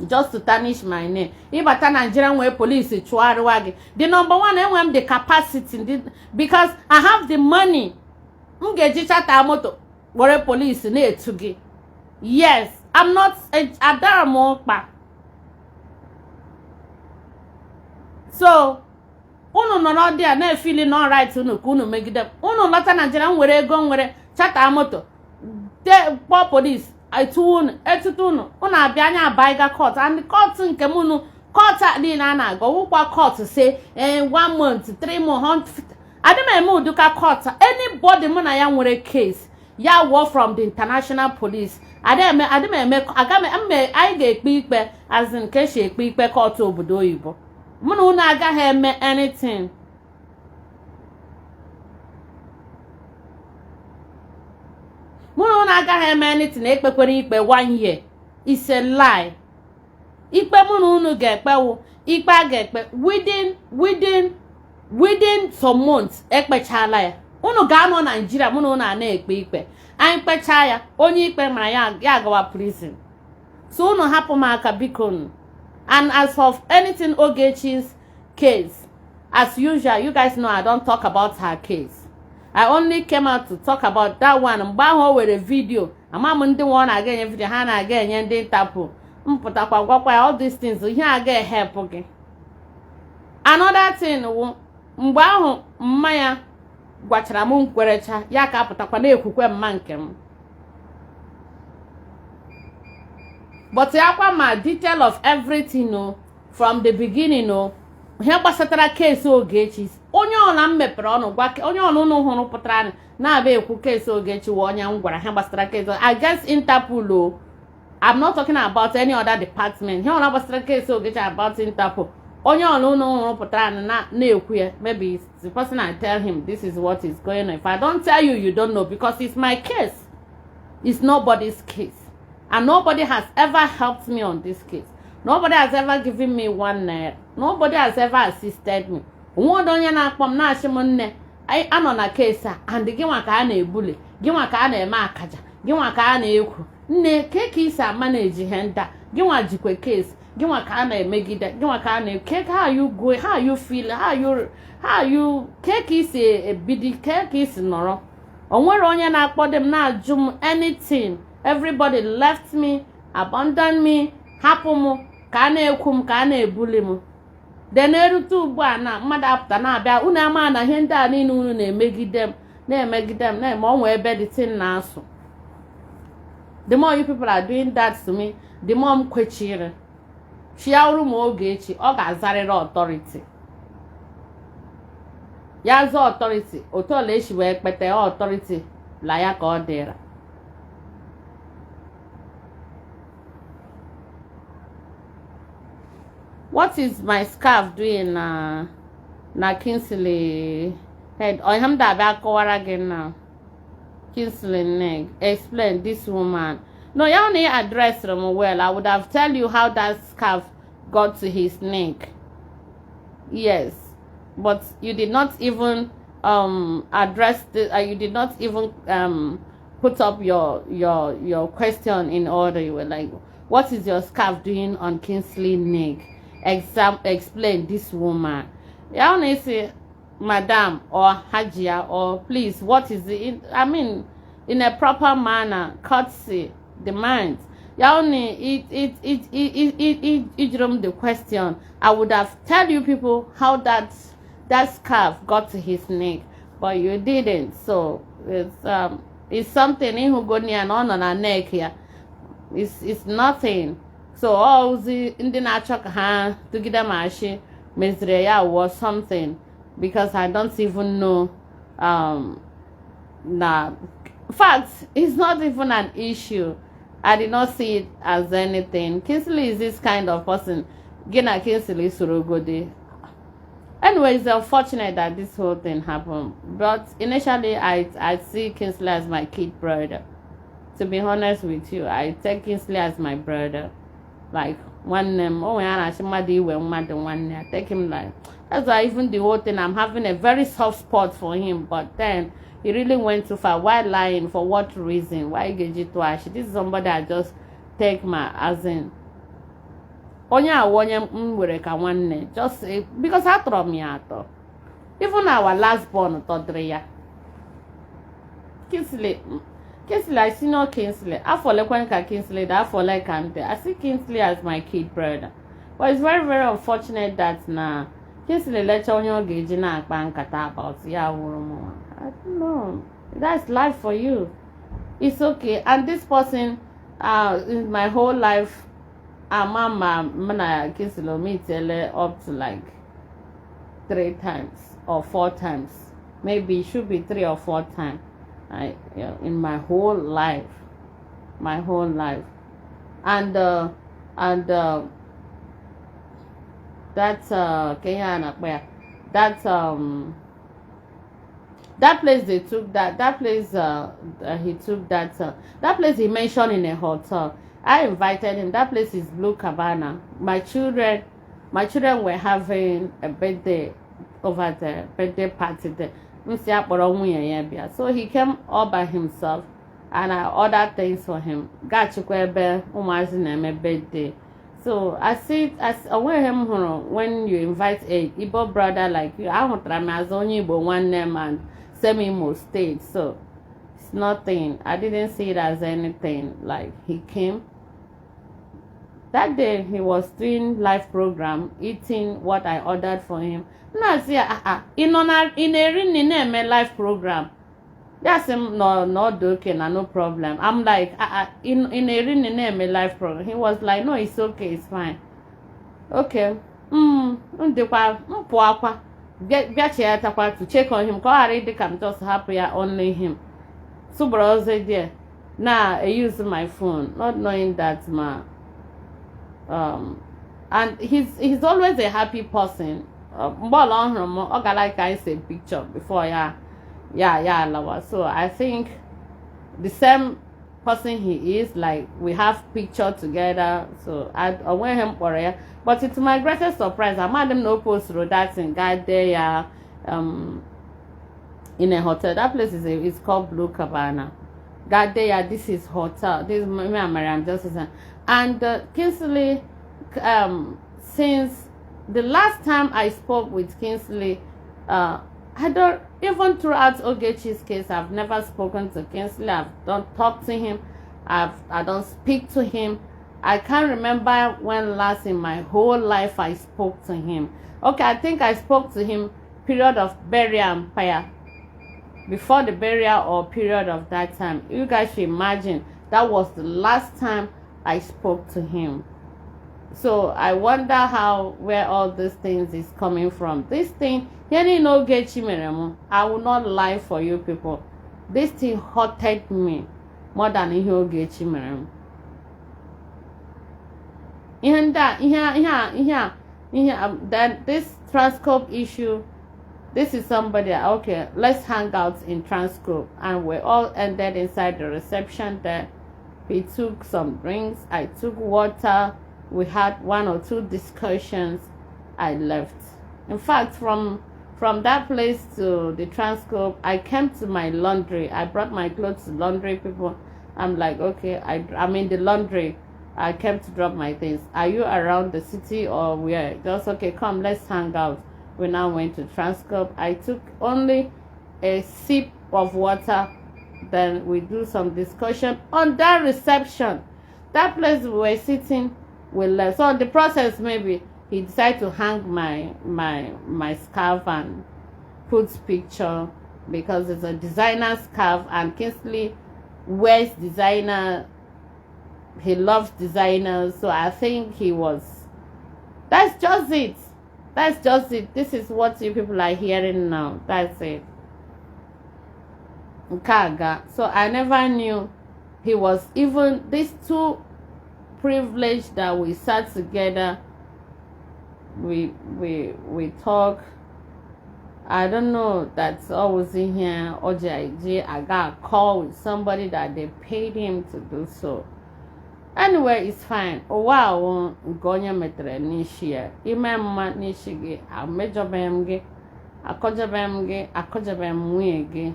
just to tarnish my name. Ịbata Nigeria nwee police chụgharịwa gị. The number one, enwe m the capacity because I have the money. M ga-eji charter moto were police na-etu gị. Yes, I'm not adara m ụkpa. So unu nọrọ dị a na-efili na right unu ka unu megide unu lọta Nigeria m were ego nwere charter moto kpọọ police etu unu etutu unu unu abịa anya abaiga court and court nke m unu court a niile a na-aga ọwụkwa court say 1 month 3 months. Adị m eme ụdịka court. Anybody mụ na ya nwere case ya wụọ from the international police. Adị m eme aga m anyị ga-ekpe ikpe as in ka esi ekpe ikpe court obodo oyibo. Mụ na unu agaghị eme anything. Mụ na unu agaghị eme anything. Ekpekwere ikpe 1 year. It's a lie. Ikpe mụ na unu ga-ekpewu ikpe a ga-ekpe within some months ekpechala ya. Unu ga-anọ Naijiria mụ na unu a na-ekpe ikpe. Anyị kpechaa ya, onye ikpe mara ya ya agawa prison. So unu hapụ m aka biko nu. And as for anything Ogechi's case, as usual, you guys know I don't talk about her case. I only came out to talk about that one. Mgbe ahụ o were video, ama m ndị nwe ọ na-aga enye video, ha na-aga enye ndị Interpol. Mpụtakwa gwakwa ya all these things, ihe aga ehepụ gị. Another thing wụ mgbe ahụ mma ya gwachara m nkwerecha ya ka apụtakwa na-ekwukwe mma nke m. But ya kwa ma detail of everything o from the beginning o ihe gbasatara case Ogechi. Onye ọla m mepere ọnụ gwa onye ọla unu hụrụ pụtara na-abịa ekwu case Ogechi wụ onye m gwara ihe gbasara case against Interpol o. I'm not talking about any other department. Ihe ọla gbasara case Ogechi about Interpol. Onye ọla unu hụrụ pụtara na-ekwu ya, maybe it's the person I tell him this is what is going on. If I don't tell you, you don't know because it's my case. It's nobody's case. And nobody has ever helped me on this case. Nobody has ever given me ₦1. Nobody has ever assisted me. Onwere onye na-akpọ m na-achị m nne anọ na case a and gị nwa ka a na-ebuli, gị nwa ka a na-eme akaja, gị nwa ka a na-ekwu nne ke ka isi ama na-eji ihe ndị a, gị nwa jikwe case, gị nwa ka a na-emegide, gị nwa ka a na-eke. How you go, how you feel, how you ke ka isi ebidi, ke ka isi nọrọ. O nwere onye na-akpọ m na-ajụ m anything. Everybody left me, abandoned me, hapụ m ka a na-ekwu m ka a na-ebuli m. De na-erute ugbu a na mmadụ apụta na-abịa unu ama na ihe ndị a niile unu na-emegide m na-emegide m na-eme onwe ebe the thing na-asụ. The more you people are doing that to me, the more m kwechiri. Chiarụ m Ogechi, ọ ga-azarịrị authority. Ya zaa authority, otu ọla esi wee kpete authority la ya ka ọ dịra. What is my scarf doing na Kingsley head? Ọ ihe m da-abịa kọwara gị na Kingsley neck. Explain this woman. No, ya na address him well. I would have tell you how that scarf got to his neck. Yes, but you did not even address the you did not even put up your question in order. You were like, what is your scarf doing on Kingsley neck? Explain this woman. Ya only say madam or hajia or please, what is the, I mean, in a proper manner, courtesy demands. Ya only it the question. I would have tell you people how that scarf got to his neck. But you didn't. So it's something ịhụgoni ya na ọ nọ na neck ya. It's nothing. So ozi ndị na-achọ ka ha tụgide m ashị meziri ya was something, because I don't even know na in fact, it's not even an issue. I did not see it as anything. Kingsley is this kind of person. Gị na Kingsley soro godi. Anyway, it's unfortunate that this whole thing happened. But initially, I see Kingsley as my kid brother. To be honest with you, I take Kingsley as my brother. Like, nwanne m, o nwere a na-achị mmadụ iwe mmadụ nwanne. I take him like, that's why even the whole thing, I'm having a very soft spot for him. But then, he really went too far. Why lying? For what reason? Why ga-eji tụọ ashị? This is somebody I just take my, as in, onye a wụ onye m were ka nwanne, just because atọrọ m ya atọ. Even our last born tọdịrị ya. Kingsley, Kingsley, I see no Kingsley. Afọ ole ka Kingsley dị? Afọ ole ka m dị? I see Kingsley as my kid brother, but it's very, very unfortunate that na Kingsley lecha onye ọ ga-eji na-akpa nkata about ya wụrụ m. I don't know. That's life for you. It's okay. And this person, in my whole life, ama ma m na Kingsley meetele up to like three times or four times. Maybe it should be three or four times. In my whole life, my whole life, and that's Kenya and that place they took that place he took that place he mentioned in a hotel. I invited him. That place is Blue Cabana. My children were having a birthday over there, birthday party there. M si akpọrọ nwunye ya bịa. So he came all by himself and I ordered things for him. Gachikwa ebe ụmụazị na-eme birthday. So I see it as onweghị m hụrụ when you invite a Igbo brother like you. Ahụtara m as onye Igbo nwanne m and same Imo State. So it's nothing. I didn't see it as anything. Like, he came that day, he was doing live program, eating what I ordered for him. M na-asị ya, "Ah ah, ị nọ na ị na-eri nri na-eme live program?" Ya sị m nọ n'ọdụ okay na no problem. I'm like, "Ah ah, ị na-eri nri na-eme live program?" He was like, "No, it's okay, it's fine." Okay, m dịkwa m pụọ akwa bịa cheghatakwa to check on him ka ọ ghara ịdị ka m just hapụ ya only him tụbọrọ ọzọ there na use my phone, not knowing that ma and he's always a happy person. Mgbe ọla ọ hụrụ m, ọ ga like ka anyị see picture before ya alawa. So I think the same person he is, like, we have picture together. So I onweghị m kpọrọ ya, but to my greatest surprise, amadị m na o posturu that thing gaa dee ya in a hotel. That place is called Blue Cabana. Gaa dee ya, "This is hotel." This is me and Mariam Justice and Kingsley. Since the last time I spoke with Kingsley, I don't even, throughout Ogechi's case, I've never spoken to Kingsley. I've don't talk to him. I don't speak to him. I can't remember when last in my whole life I spoke to him. Okay, I think I spoke to him period of burial and prayer. Before the burial or period of that time. You guys should imagine that was the last time I spoke to him. So I wonder how where all these things is coming from. This thing, here no Ogechi mere m, I will not lie for you people. This thing hurted me more than ihe Ogechi mere m. Ihe ndị a, ihe a, ihe a, ihe a, ihe a, then this Transcorp issue, this is somebody, okay, let's hang out in Transcorp. And we all ended inside the reception there. He took some drinks, I took water. We had one or two discussions. I left. In fact, from that place to the Transcorp, I came to my laundry. I brought my clothes to laundry people. I'm like, "Okay, I'm in the laundry. I came to drop my things. Are you around the city or where?" Just, "Okay, come, let's hang out." We now went to Transcorp. I took only a sip of water. Then we do some discussion on that reception. That place we were sitting, we left. So the process, maybe he decided to hang my scarf and put picture. because it's a designer scarf and Kingsley wears designer. He loves designers, so I think he was. That's just it. That's just it. This is what you people are hearing now. That's it. Nke a ga. So I never knew he was even these two privileged that we sat together. We talk. I don't know that's always in here. OJIG, I got a call with somebody that they paid him to do so. Anyway, it's fine. Ụwa awụ nke onye metere n'isi ya. Ime mma n'isi gị, amejọbeghị m gị, akọjọbeghị m gị, akọjọbeghị m nwunye gị.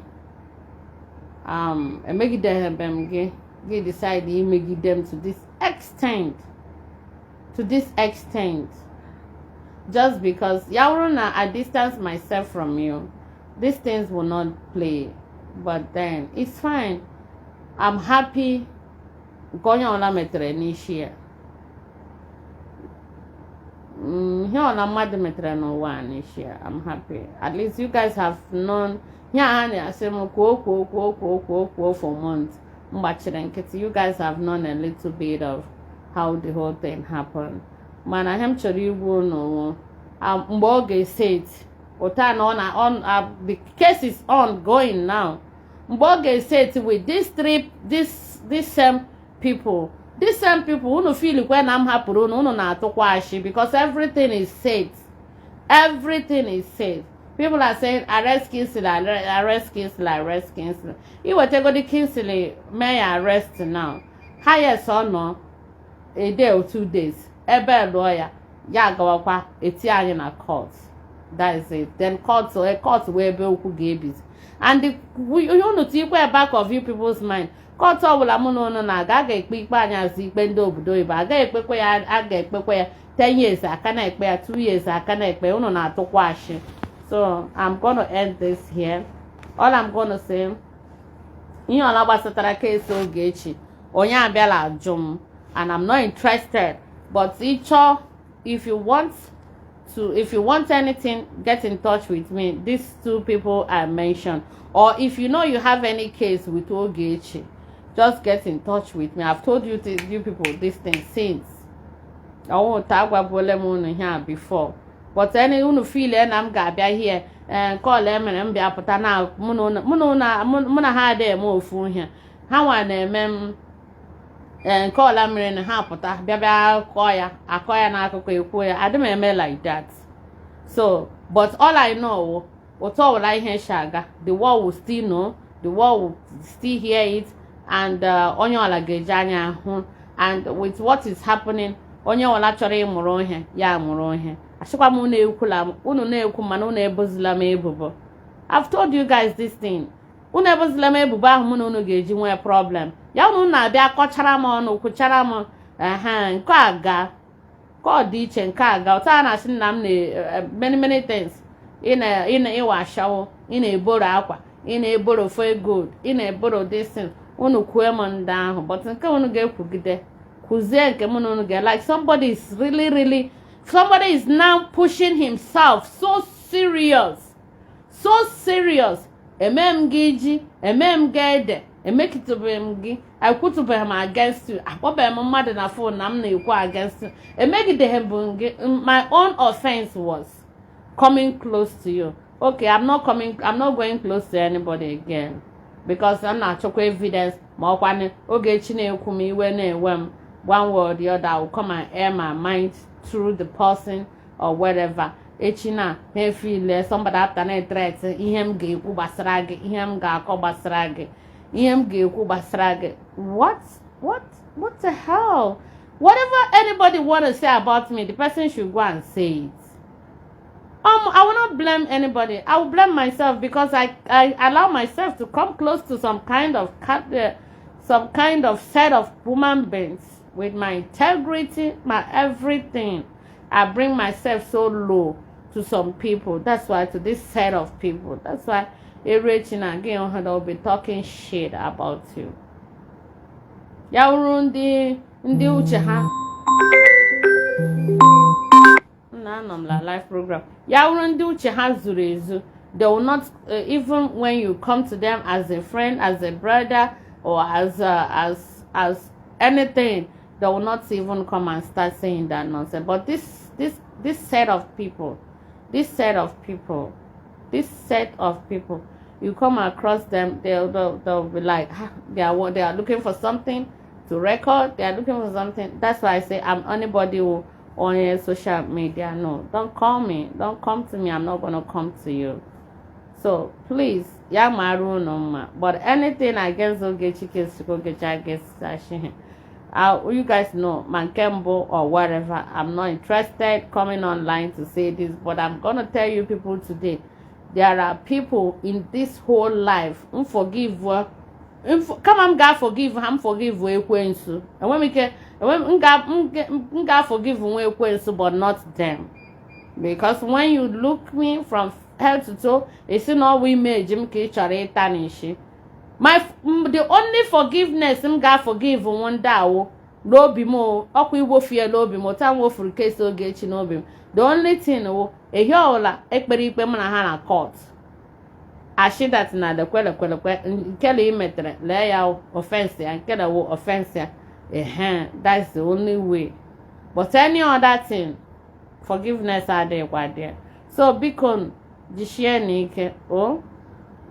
Emegideghị m gị, gị decide imegide m to this extent. To this extent. Just because ya bụrụ na I distance myself from you, these things will not play. But then it's fine. I'm happy nke onye ọla metere n'isi ya. Ihe ọla mmadụ metere n'ụwa a n'isi ya, I'm happy. At least you guys have known ihe a ha na-asị m kwuo, kwuo, kwuo, kwuo, kwuo, kwuo for months. M gbachiri nkịtị. You guys have known a little bit of how the whole thing happened. Mana ihe m chọrọ igwu unu, mgbe ọ ga-eset ụta na ọ na on, the case is ongoing now. Mgbe ọ ga-eset with these three, this same people, these same people unu feel kwe na m hapụrụ unu, unu na-atụkwa ashị because everything is set. Everything is set. People are saying, "Arrest Kingsley, arrest Kingsley, arrest Kingsley." Iwetegodi Kingsley mee ya arrest now, highest ọ nọ a day or 2 days, ebe lụọ ya, ya agawakwa eti anyị na court. That is it. Then court, court wee ebe okwu ga-ebizi. And ihe unu tikwa back of you people's mind, court ọbụla mụ na unu na-aga, a ga-ekpe ikpe anyị azụ ikpe ndị obodo oyibo, agaghị ekpekwa ya. A ga-ekpekwa ya 10 years, aka na-ekpe ya 2 years, aka na-ekpe. Unu na-atụkwa ashị. So I'm gonna end this here. All I'm gonna say, ihe ọla gbasatara case Ogechi, onye abịala ajụ m and I'm not interested. But ịchọ, if you want anything, get in touch with me, these two people I mentioned, or if you know you have any case with Ogechi, just get in touch with me. I've told you people this thing since. Ọwụ ta agwabuola m unu ihe a before, but any unu feel na m ga-abịa here, nke ọla emere m bịa pụta na mụ na ha adịghị eme ofu ihe. Ha nwa na-eme m, nke ọla mere na ha pụta bịa bịa kọọ ya, akọ ya n'akụkọ, ekwuo ya. Adị m eme like that. So, but all I know, otu ọbụla ihe si aga, the world will still know, the world will still hear it, and onye ọla ga-eji anya hụ. And with what is happening, onye ọla chọrọ ịmụrụ ihe ya mụrụ ihe. Asịkwa m unu ekwula, unu na-ekwu, mana unu ebozila m ebubo. I've told you guys this thing. Unu ebozila m ebubo ahụ mụ na unu ga-eji nwee problem. Ya unu na-abịa kọchara m ọnụ, kwuchara m ehe. Nke a ga ka ọ dị iche, nke a ga ụta a na-asị nna m na many many things. Ị na ịwa ashawo, ị na-eboro akwa, ị na-eboro foil gold, ị na-eboro this thing. Unu kwue m ndị ahụ, but nke unu ga-ekwugide kwuzie nke mụ na unu ga, like somebody is really really, somebody is now pushing himself so serious, so serious. Eme m gị ji, eme m gị ede, emekitụbeghị m gị, ekwutụbeghị m against you, akpọbeghị m mmadụ na phone na m na-ekwu against you, emegideghị m gị. My own offense was coming close to you. Okay, I'm not coming, I'm not going close to anybody again because m na-achọkwa evidence. Ma ọkwanụ Ogechi na-ekwu m, iwe na-ewe m, one way or the other, I will come and air my mind through the person or whatever. Echi na ha efile somebody after na threat, ihe m ga-ekwu gbasara gị, ihe m ga-akọ gbasara gị, ihe m ga-ekwu gbasara gị. What the hell? Whatever anybody want to say about me, the person should go and say it. I will not blame anybody. I will blame myself because I allow myself to come close to some kind of set of human beings with my integrity, my everything. I bring myself so low to some people. That's why, to this set of people. That's why Erechi na again will be talking shit about you. Ya wụrụ ndị uche ha nna anọ m la live program. Ya wụrụ ndị uche ha zuru ezu. They will not even when you come to them as a friend, as a brother, or as anything, they will not even come and start saying that nonsense. But this set of people, this set of people, this set of people, you come across them, they'll be like, "Ah, they are looking for something to record. They are looking for something." That's why I say I'm anybody who on social media, no, don't call me, don't come to me. I'm not gonna come to you. So please, ya mara unu mma. But anything against Ogechi case, Ogechi against Ashihin, you guys know ma nke mbụ or whatever, I'm not interested coming online to say this, but I'm gonna tell you people today, there are people in this whole life forgive. Kama m ga-forgive ha, m forgive ekwensu. Enwe m ike m ga-forgive nwa ekwensu, but not them, because when you look me from head to toe, esi na ọwụ image m ka ị chọrọ ịta n'isi. The only forgiveness m ga-forgive nwa ndị awụ n'obi m, ọkwa iwofie n'obi m otu m wofuru case Ogechi n'obi m. The only thing wụ ehi ọbụla ekpere ikpe m na ha na court, ashi that na lekwe, lekwe, lekwe nkele ị metere, lee ya offense ya, nkele wụ offense ya. Ehe, that's the only way. But any other thing, forgiveness adịghịkwa there. So biko, jisie n'ike o.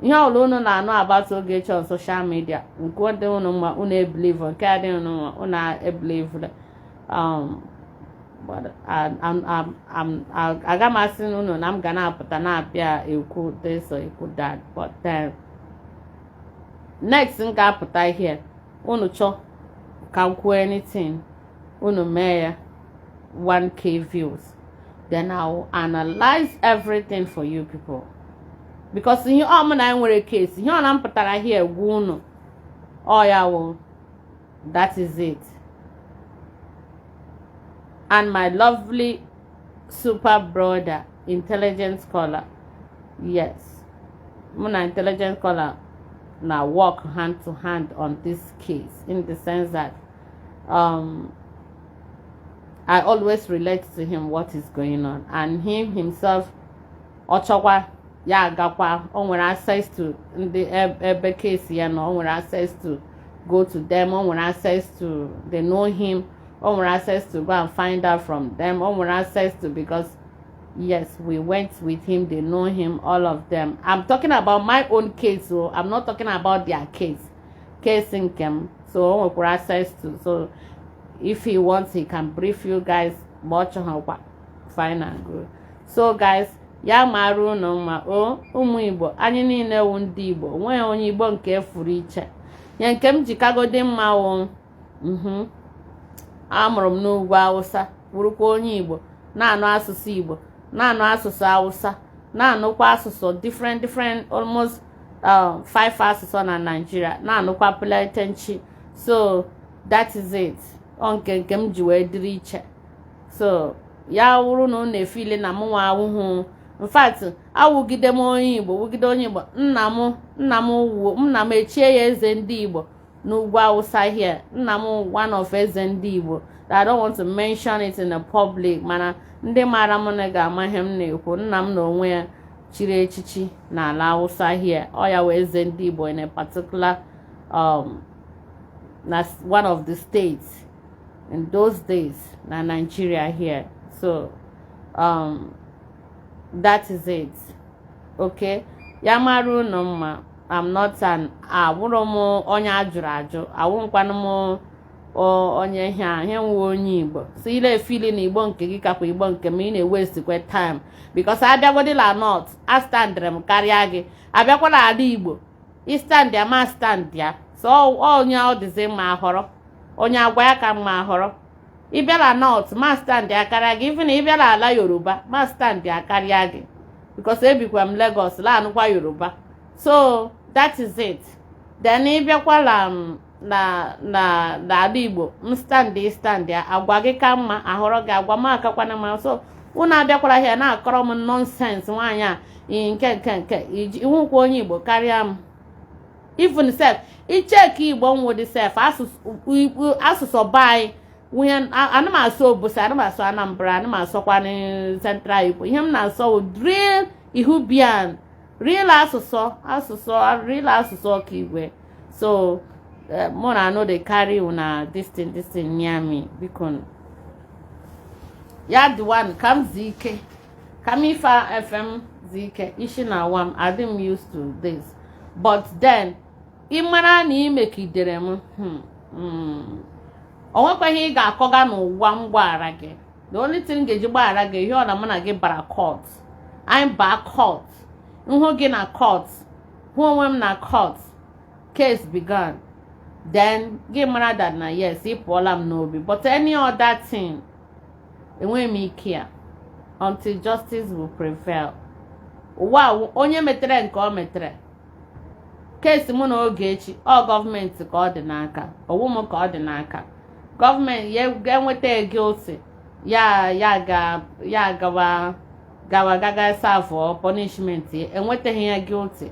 Ihe ọbụla unu na-anụ about Ogechi on social media, nke dị unu mma, unu ebelieve, nke adịghị unu mma, unu ebelieve. But aga m asị unu na m ga na-apụta na-abịa ekwu this or ekwu that. But then next m ga-apụta here, unu chọọ ka m kwuo anything, unu mee ya 1K views, then I will analyze everything for you people, because ihe ọ mụ na nwere case, ihe ọ na m pụtara here gwa unu, ọ ya wụ, that is it. And my lovely super brother, Intelligent Scholar, yes, mụ na Intelligent Scholar na work hand to hand on this case, in the sense that I always relate to him what is going on, and him himself, ọ chọkwa ya agakwa, o nwere access to ndị ebe case ya nọ, o nwere access to go to them, o nwere access to, they know him, o nwere access to go and find out from them, o nwere access to, because yes, we went with him, they know him, all of them. I'm talking about my own case, so I'm not talking about their case, case nke m. So o nwekwara access to, so if he wants, he can brief you guys, ma ọ chọghịkwa, fine and good. So guys, ya mara unu mma o. Ụmụ Igbo anyị niile wụ ndị Igbo, onweghị onye Igbo nke furu iche. Nye nke m ji kagodi mma wụ amụrụ m n'ugwu Awụsa, bụrụkwa onye Igbo, na-anụ asụsụ Igbo, na-anụ asụsụ Awụsa, na-anụkwa asụsụ different different, almost five asụsụ na Nigeria, na-anụkwa Platenchi. So that is it. Ọ nke m ji wee dịrị iche. So ya wụrụ na unu efile na mụnwa awụhụ, in fact, awụgide m onye Igbo, wụgide onye Igbo. Nna m wuo, nna m echie ya eze ndị Igbo n'ugwu Awụsa here. Nna m, one of eze ndị Igbo that I don't want to mention it in the public, mana ndị maara m na ga-ama ihe m na-ekwu. Nna m na onwe ya chiri echichi n'ala Awụsa here. Ọ ya wee eze ndị Igbo in a particular na one of the states in those days na Nigeria here. So that is it. Okay, ya mara unu mma. I'm not an, awụrụ m onye ajụrụ ajụ, awụrụkwanụ m onye ihe a ihe nwe onye Igbo. So ile efili na Igbo nke gị kakwa Igbo nke m, ị na-ewestikwe time, because abịagodila north, a standịrị m karịa gị. Abịakwala ala Igbo, istand ya, ma stand ya. So onye ọ dịzi mma ahọrọ, onye agwa ya ka mma ahọrọ. Ị bịara north, ma stand ya karịa gị. Even ị bịara ala Yoruba, ma stand ya karịa gị, because ebikwa m Lagos, laanụkwa Yoruba. So that is it. Then ị bịakwala na na n'ala Igbo, m stand, stand ya, agwa gị ka mma ahọrọ gị, agwa m akakwana mma. So unu abịakwara here na-akọrọ m nonsense. Nwaanyị a nke iwukwa onye Igbo karịa m. Even sef, icheki Igbo nwụdị sef, asụsụ be anyị nwunye, ana m asụ Obosi, ana m asụ Anambra, ana m asọkwa Central Igbo. Ihe m na-asọ wụ drill Ihubian. Real asụsụ, asụsụ, real asụsụ Okigwe. So mụ na no dey carry una this thing near me. Biko, ya dịwa ka m zie ike, ka m ife FM zie ike isi na awa m. Adị m used to this, but then ị mara na ị mekidere m, o nwekwaghị ị ga-akọga n'ụwa m gbaghara gị. The only thing m ga-eji gbaghara gị, ihe ọ na mụ na gị bara court, anyị baa court, nhụ gị na court, hụ onwe m na court, case began, then gị mara that na yes, ị pụọla m n'obi. But any other thing, enweghị m ike ya until justice will prevail. Ụwa a, onye metere nke ọ metere. Case mụ na Ogechi, ọ gọọmenti ka ọ dị n'aka, owu m ka ọ dị n'aka. Gọọmenti ya ga-enweta guilty ya, ya ga ya gawa gawa gaga serve punishment. Enwetaghị ya guilty,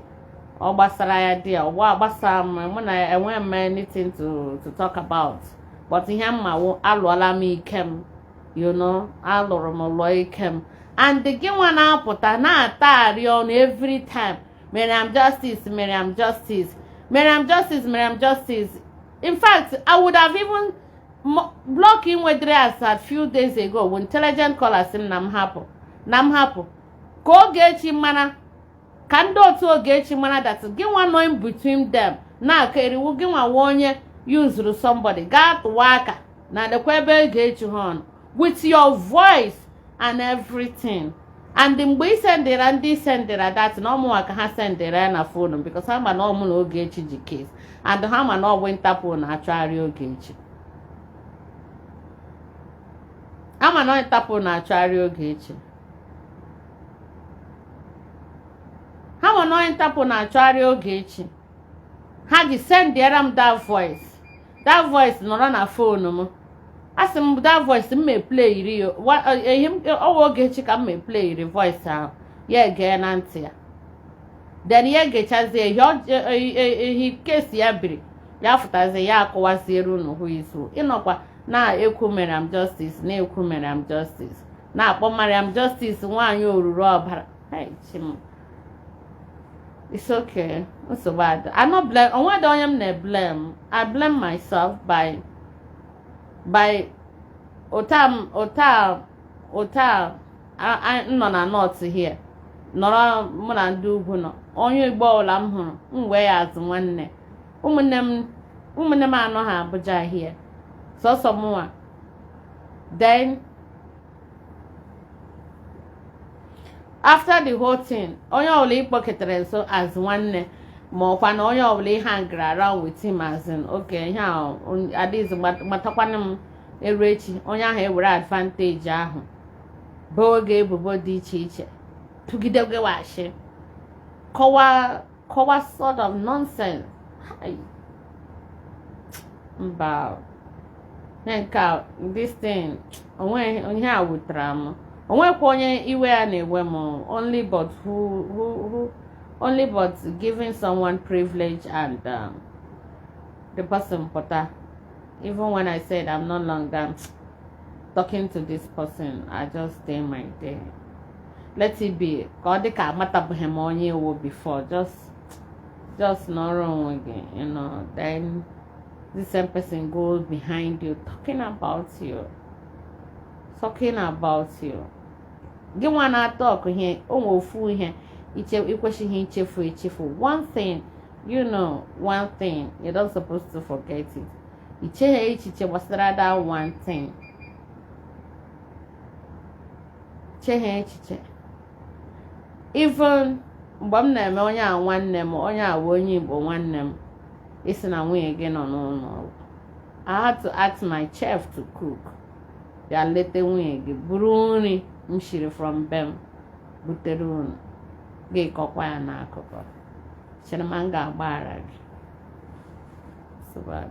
ọ gbasara ya dị ya ọgba gbasara m. Mụ na ya enweghị m anything to talk about. But ihe mma wụ, alụọla m ike m, alụrụ m lụọ ike m. And gị nwa na-apụta na-atagharị ọnụ every time, "Mariam Justice, Mariam Justice, Mariam Justice, Mariam Justice." In fact, I would have even block nwetara as at few days ago when intelligent caller sị m na m hapụ, na m hapụ ka Ogechi mara, ka ndị otu Ogechi mara that gị nwa nọ in between them na-aka eriwu. Gị nwa nwa onye yuzuru somebody gaa tụwa aka na lekwa ebe Ogechi ha ọnụ with your voice and everything. And mgbe ị sendịra ndị sendịra that na ọmụnwa ka ha sendịra ya na phone, because ha ma na ọmụ na Ogechi ji case, and ha ma na ọgwụ Interpol na-achọgharị Ogechi, ama na Interpol na-achọgharị Ogechi, ha ma na Interpol na-achọgharị Ogechi. Ha ji sendịara m that voice. That voice nọrọ na phone m. Asị m that voice m may play iri ya ọwa Ogechi ka m may play iri voice ahụ, ya ege na ntị ya. Then ya egechazie ihe kesi ya biri ya, fụtazie ya, akọwaziere unu hụ izu ịnọkwa na-ekwu Mariam Justice, na-ekwu Mariam Justice, na-akpọ Mariam Justice nwaanyị oruru ọbara. Hey, chim, it's okay, nsogbu adị. I no blame, onwedị onye m na-blame. I blame myself by ụta m ụta ụta m nọ na north here, nọrọ mụ na ndị ugwu nọ. Onye Igbo ọbụla m hụrụ, m wee ya azụ nwanne. Ụmụnne m anọ ha Abuja here, sọsọ mụnwa. Then after the whole thing, onye ọbụla ịkpọketere nso as nwanne, ma ọkwa na onye ọbụla ị hangara around with him as in okay, ihe a adịghịzi, gbatakwana m eru echi, onye ahụ ewere advantage ahụ boo oge ebubo dị iche iche, tụgide gịwashi, kọwa kọwa sort of nonsense. Hai. Mba, ihe nke a, this thing, onwe ihe a wutere m. Onwekwa onye iwe ya na-ewe m, only but who only but giving someone privilege and the person pụta. Even when I said I'm no longer talking to this person, I just stay my day, let it be, ka ọ dị ka amatabeghị m onye ewu before. Just nọrọ onwe gị. Then the same person goes behind you talking about you, talking about you. Gị nwa na-atọ ọkụ ihe o nwe ofu ihe iche ikwesịghị ichefu echefu. One thing, one thing you're not supposed to forget it. Icheghe echiche gbasara that one thing, cheghe echiche. Even mgbe m na-eme onye a nwanne m, onye a bụ onye Igbo nwanne m, isi na nwunye gị nọ n'ụlọ ọgwụ, I had to ask my chef to cook, bịa lete nwunye gị, buru nri m shiri from be m butere unu, gị kọkwa ya n'akụkọ. Chere ma m ga-agbaghara gị. So bad.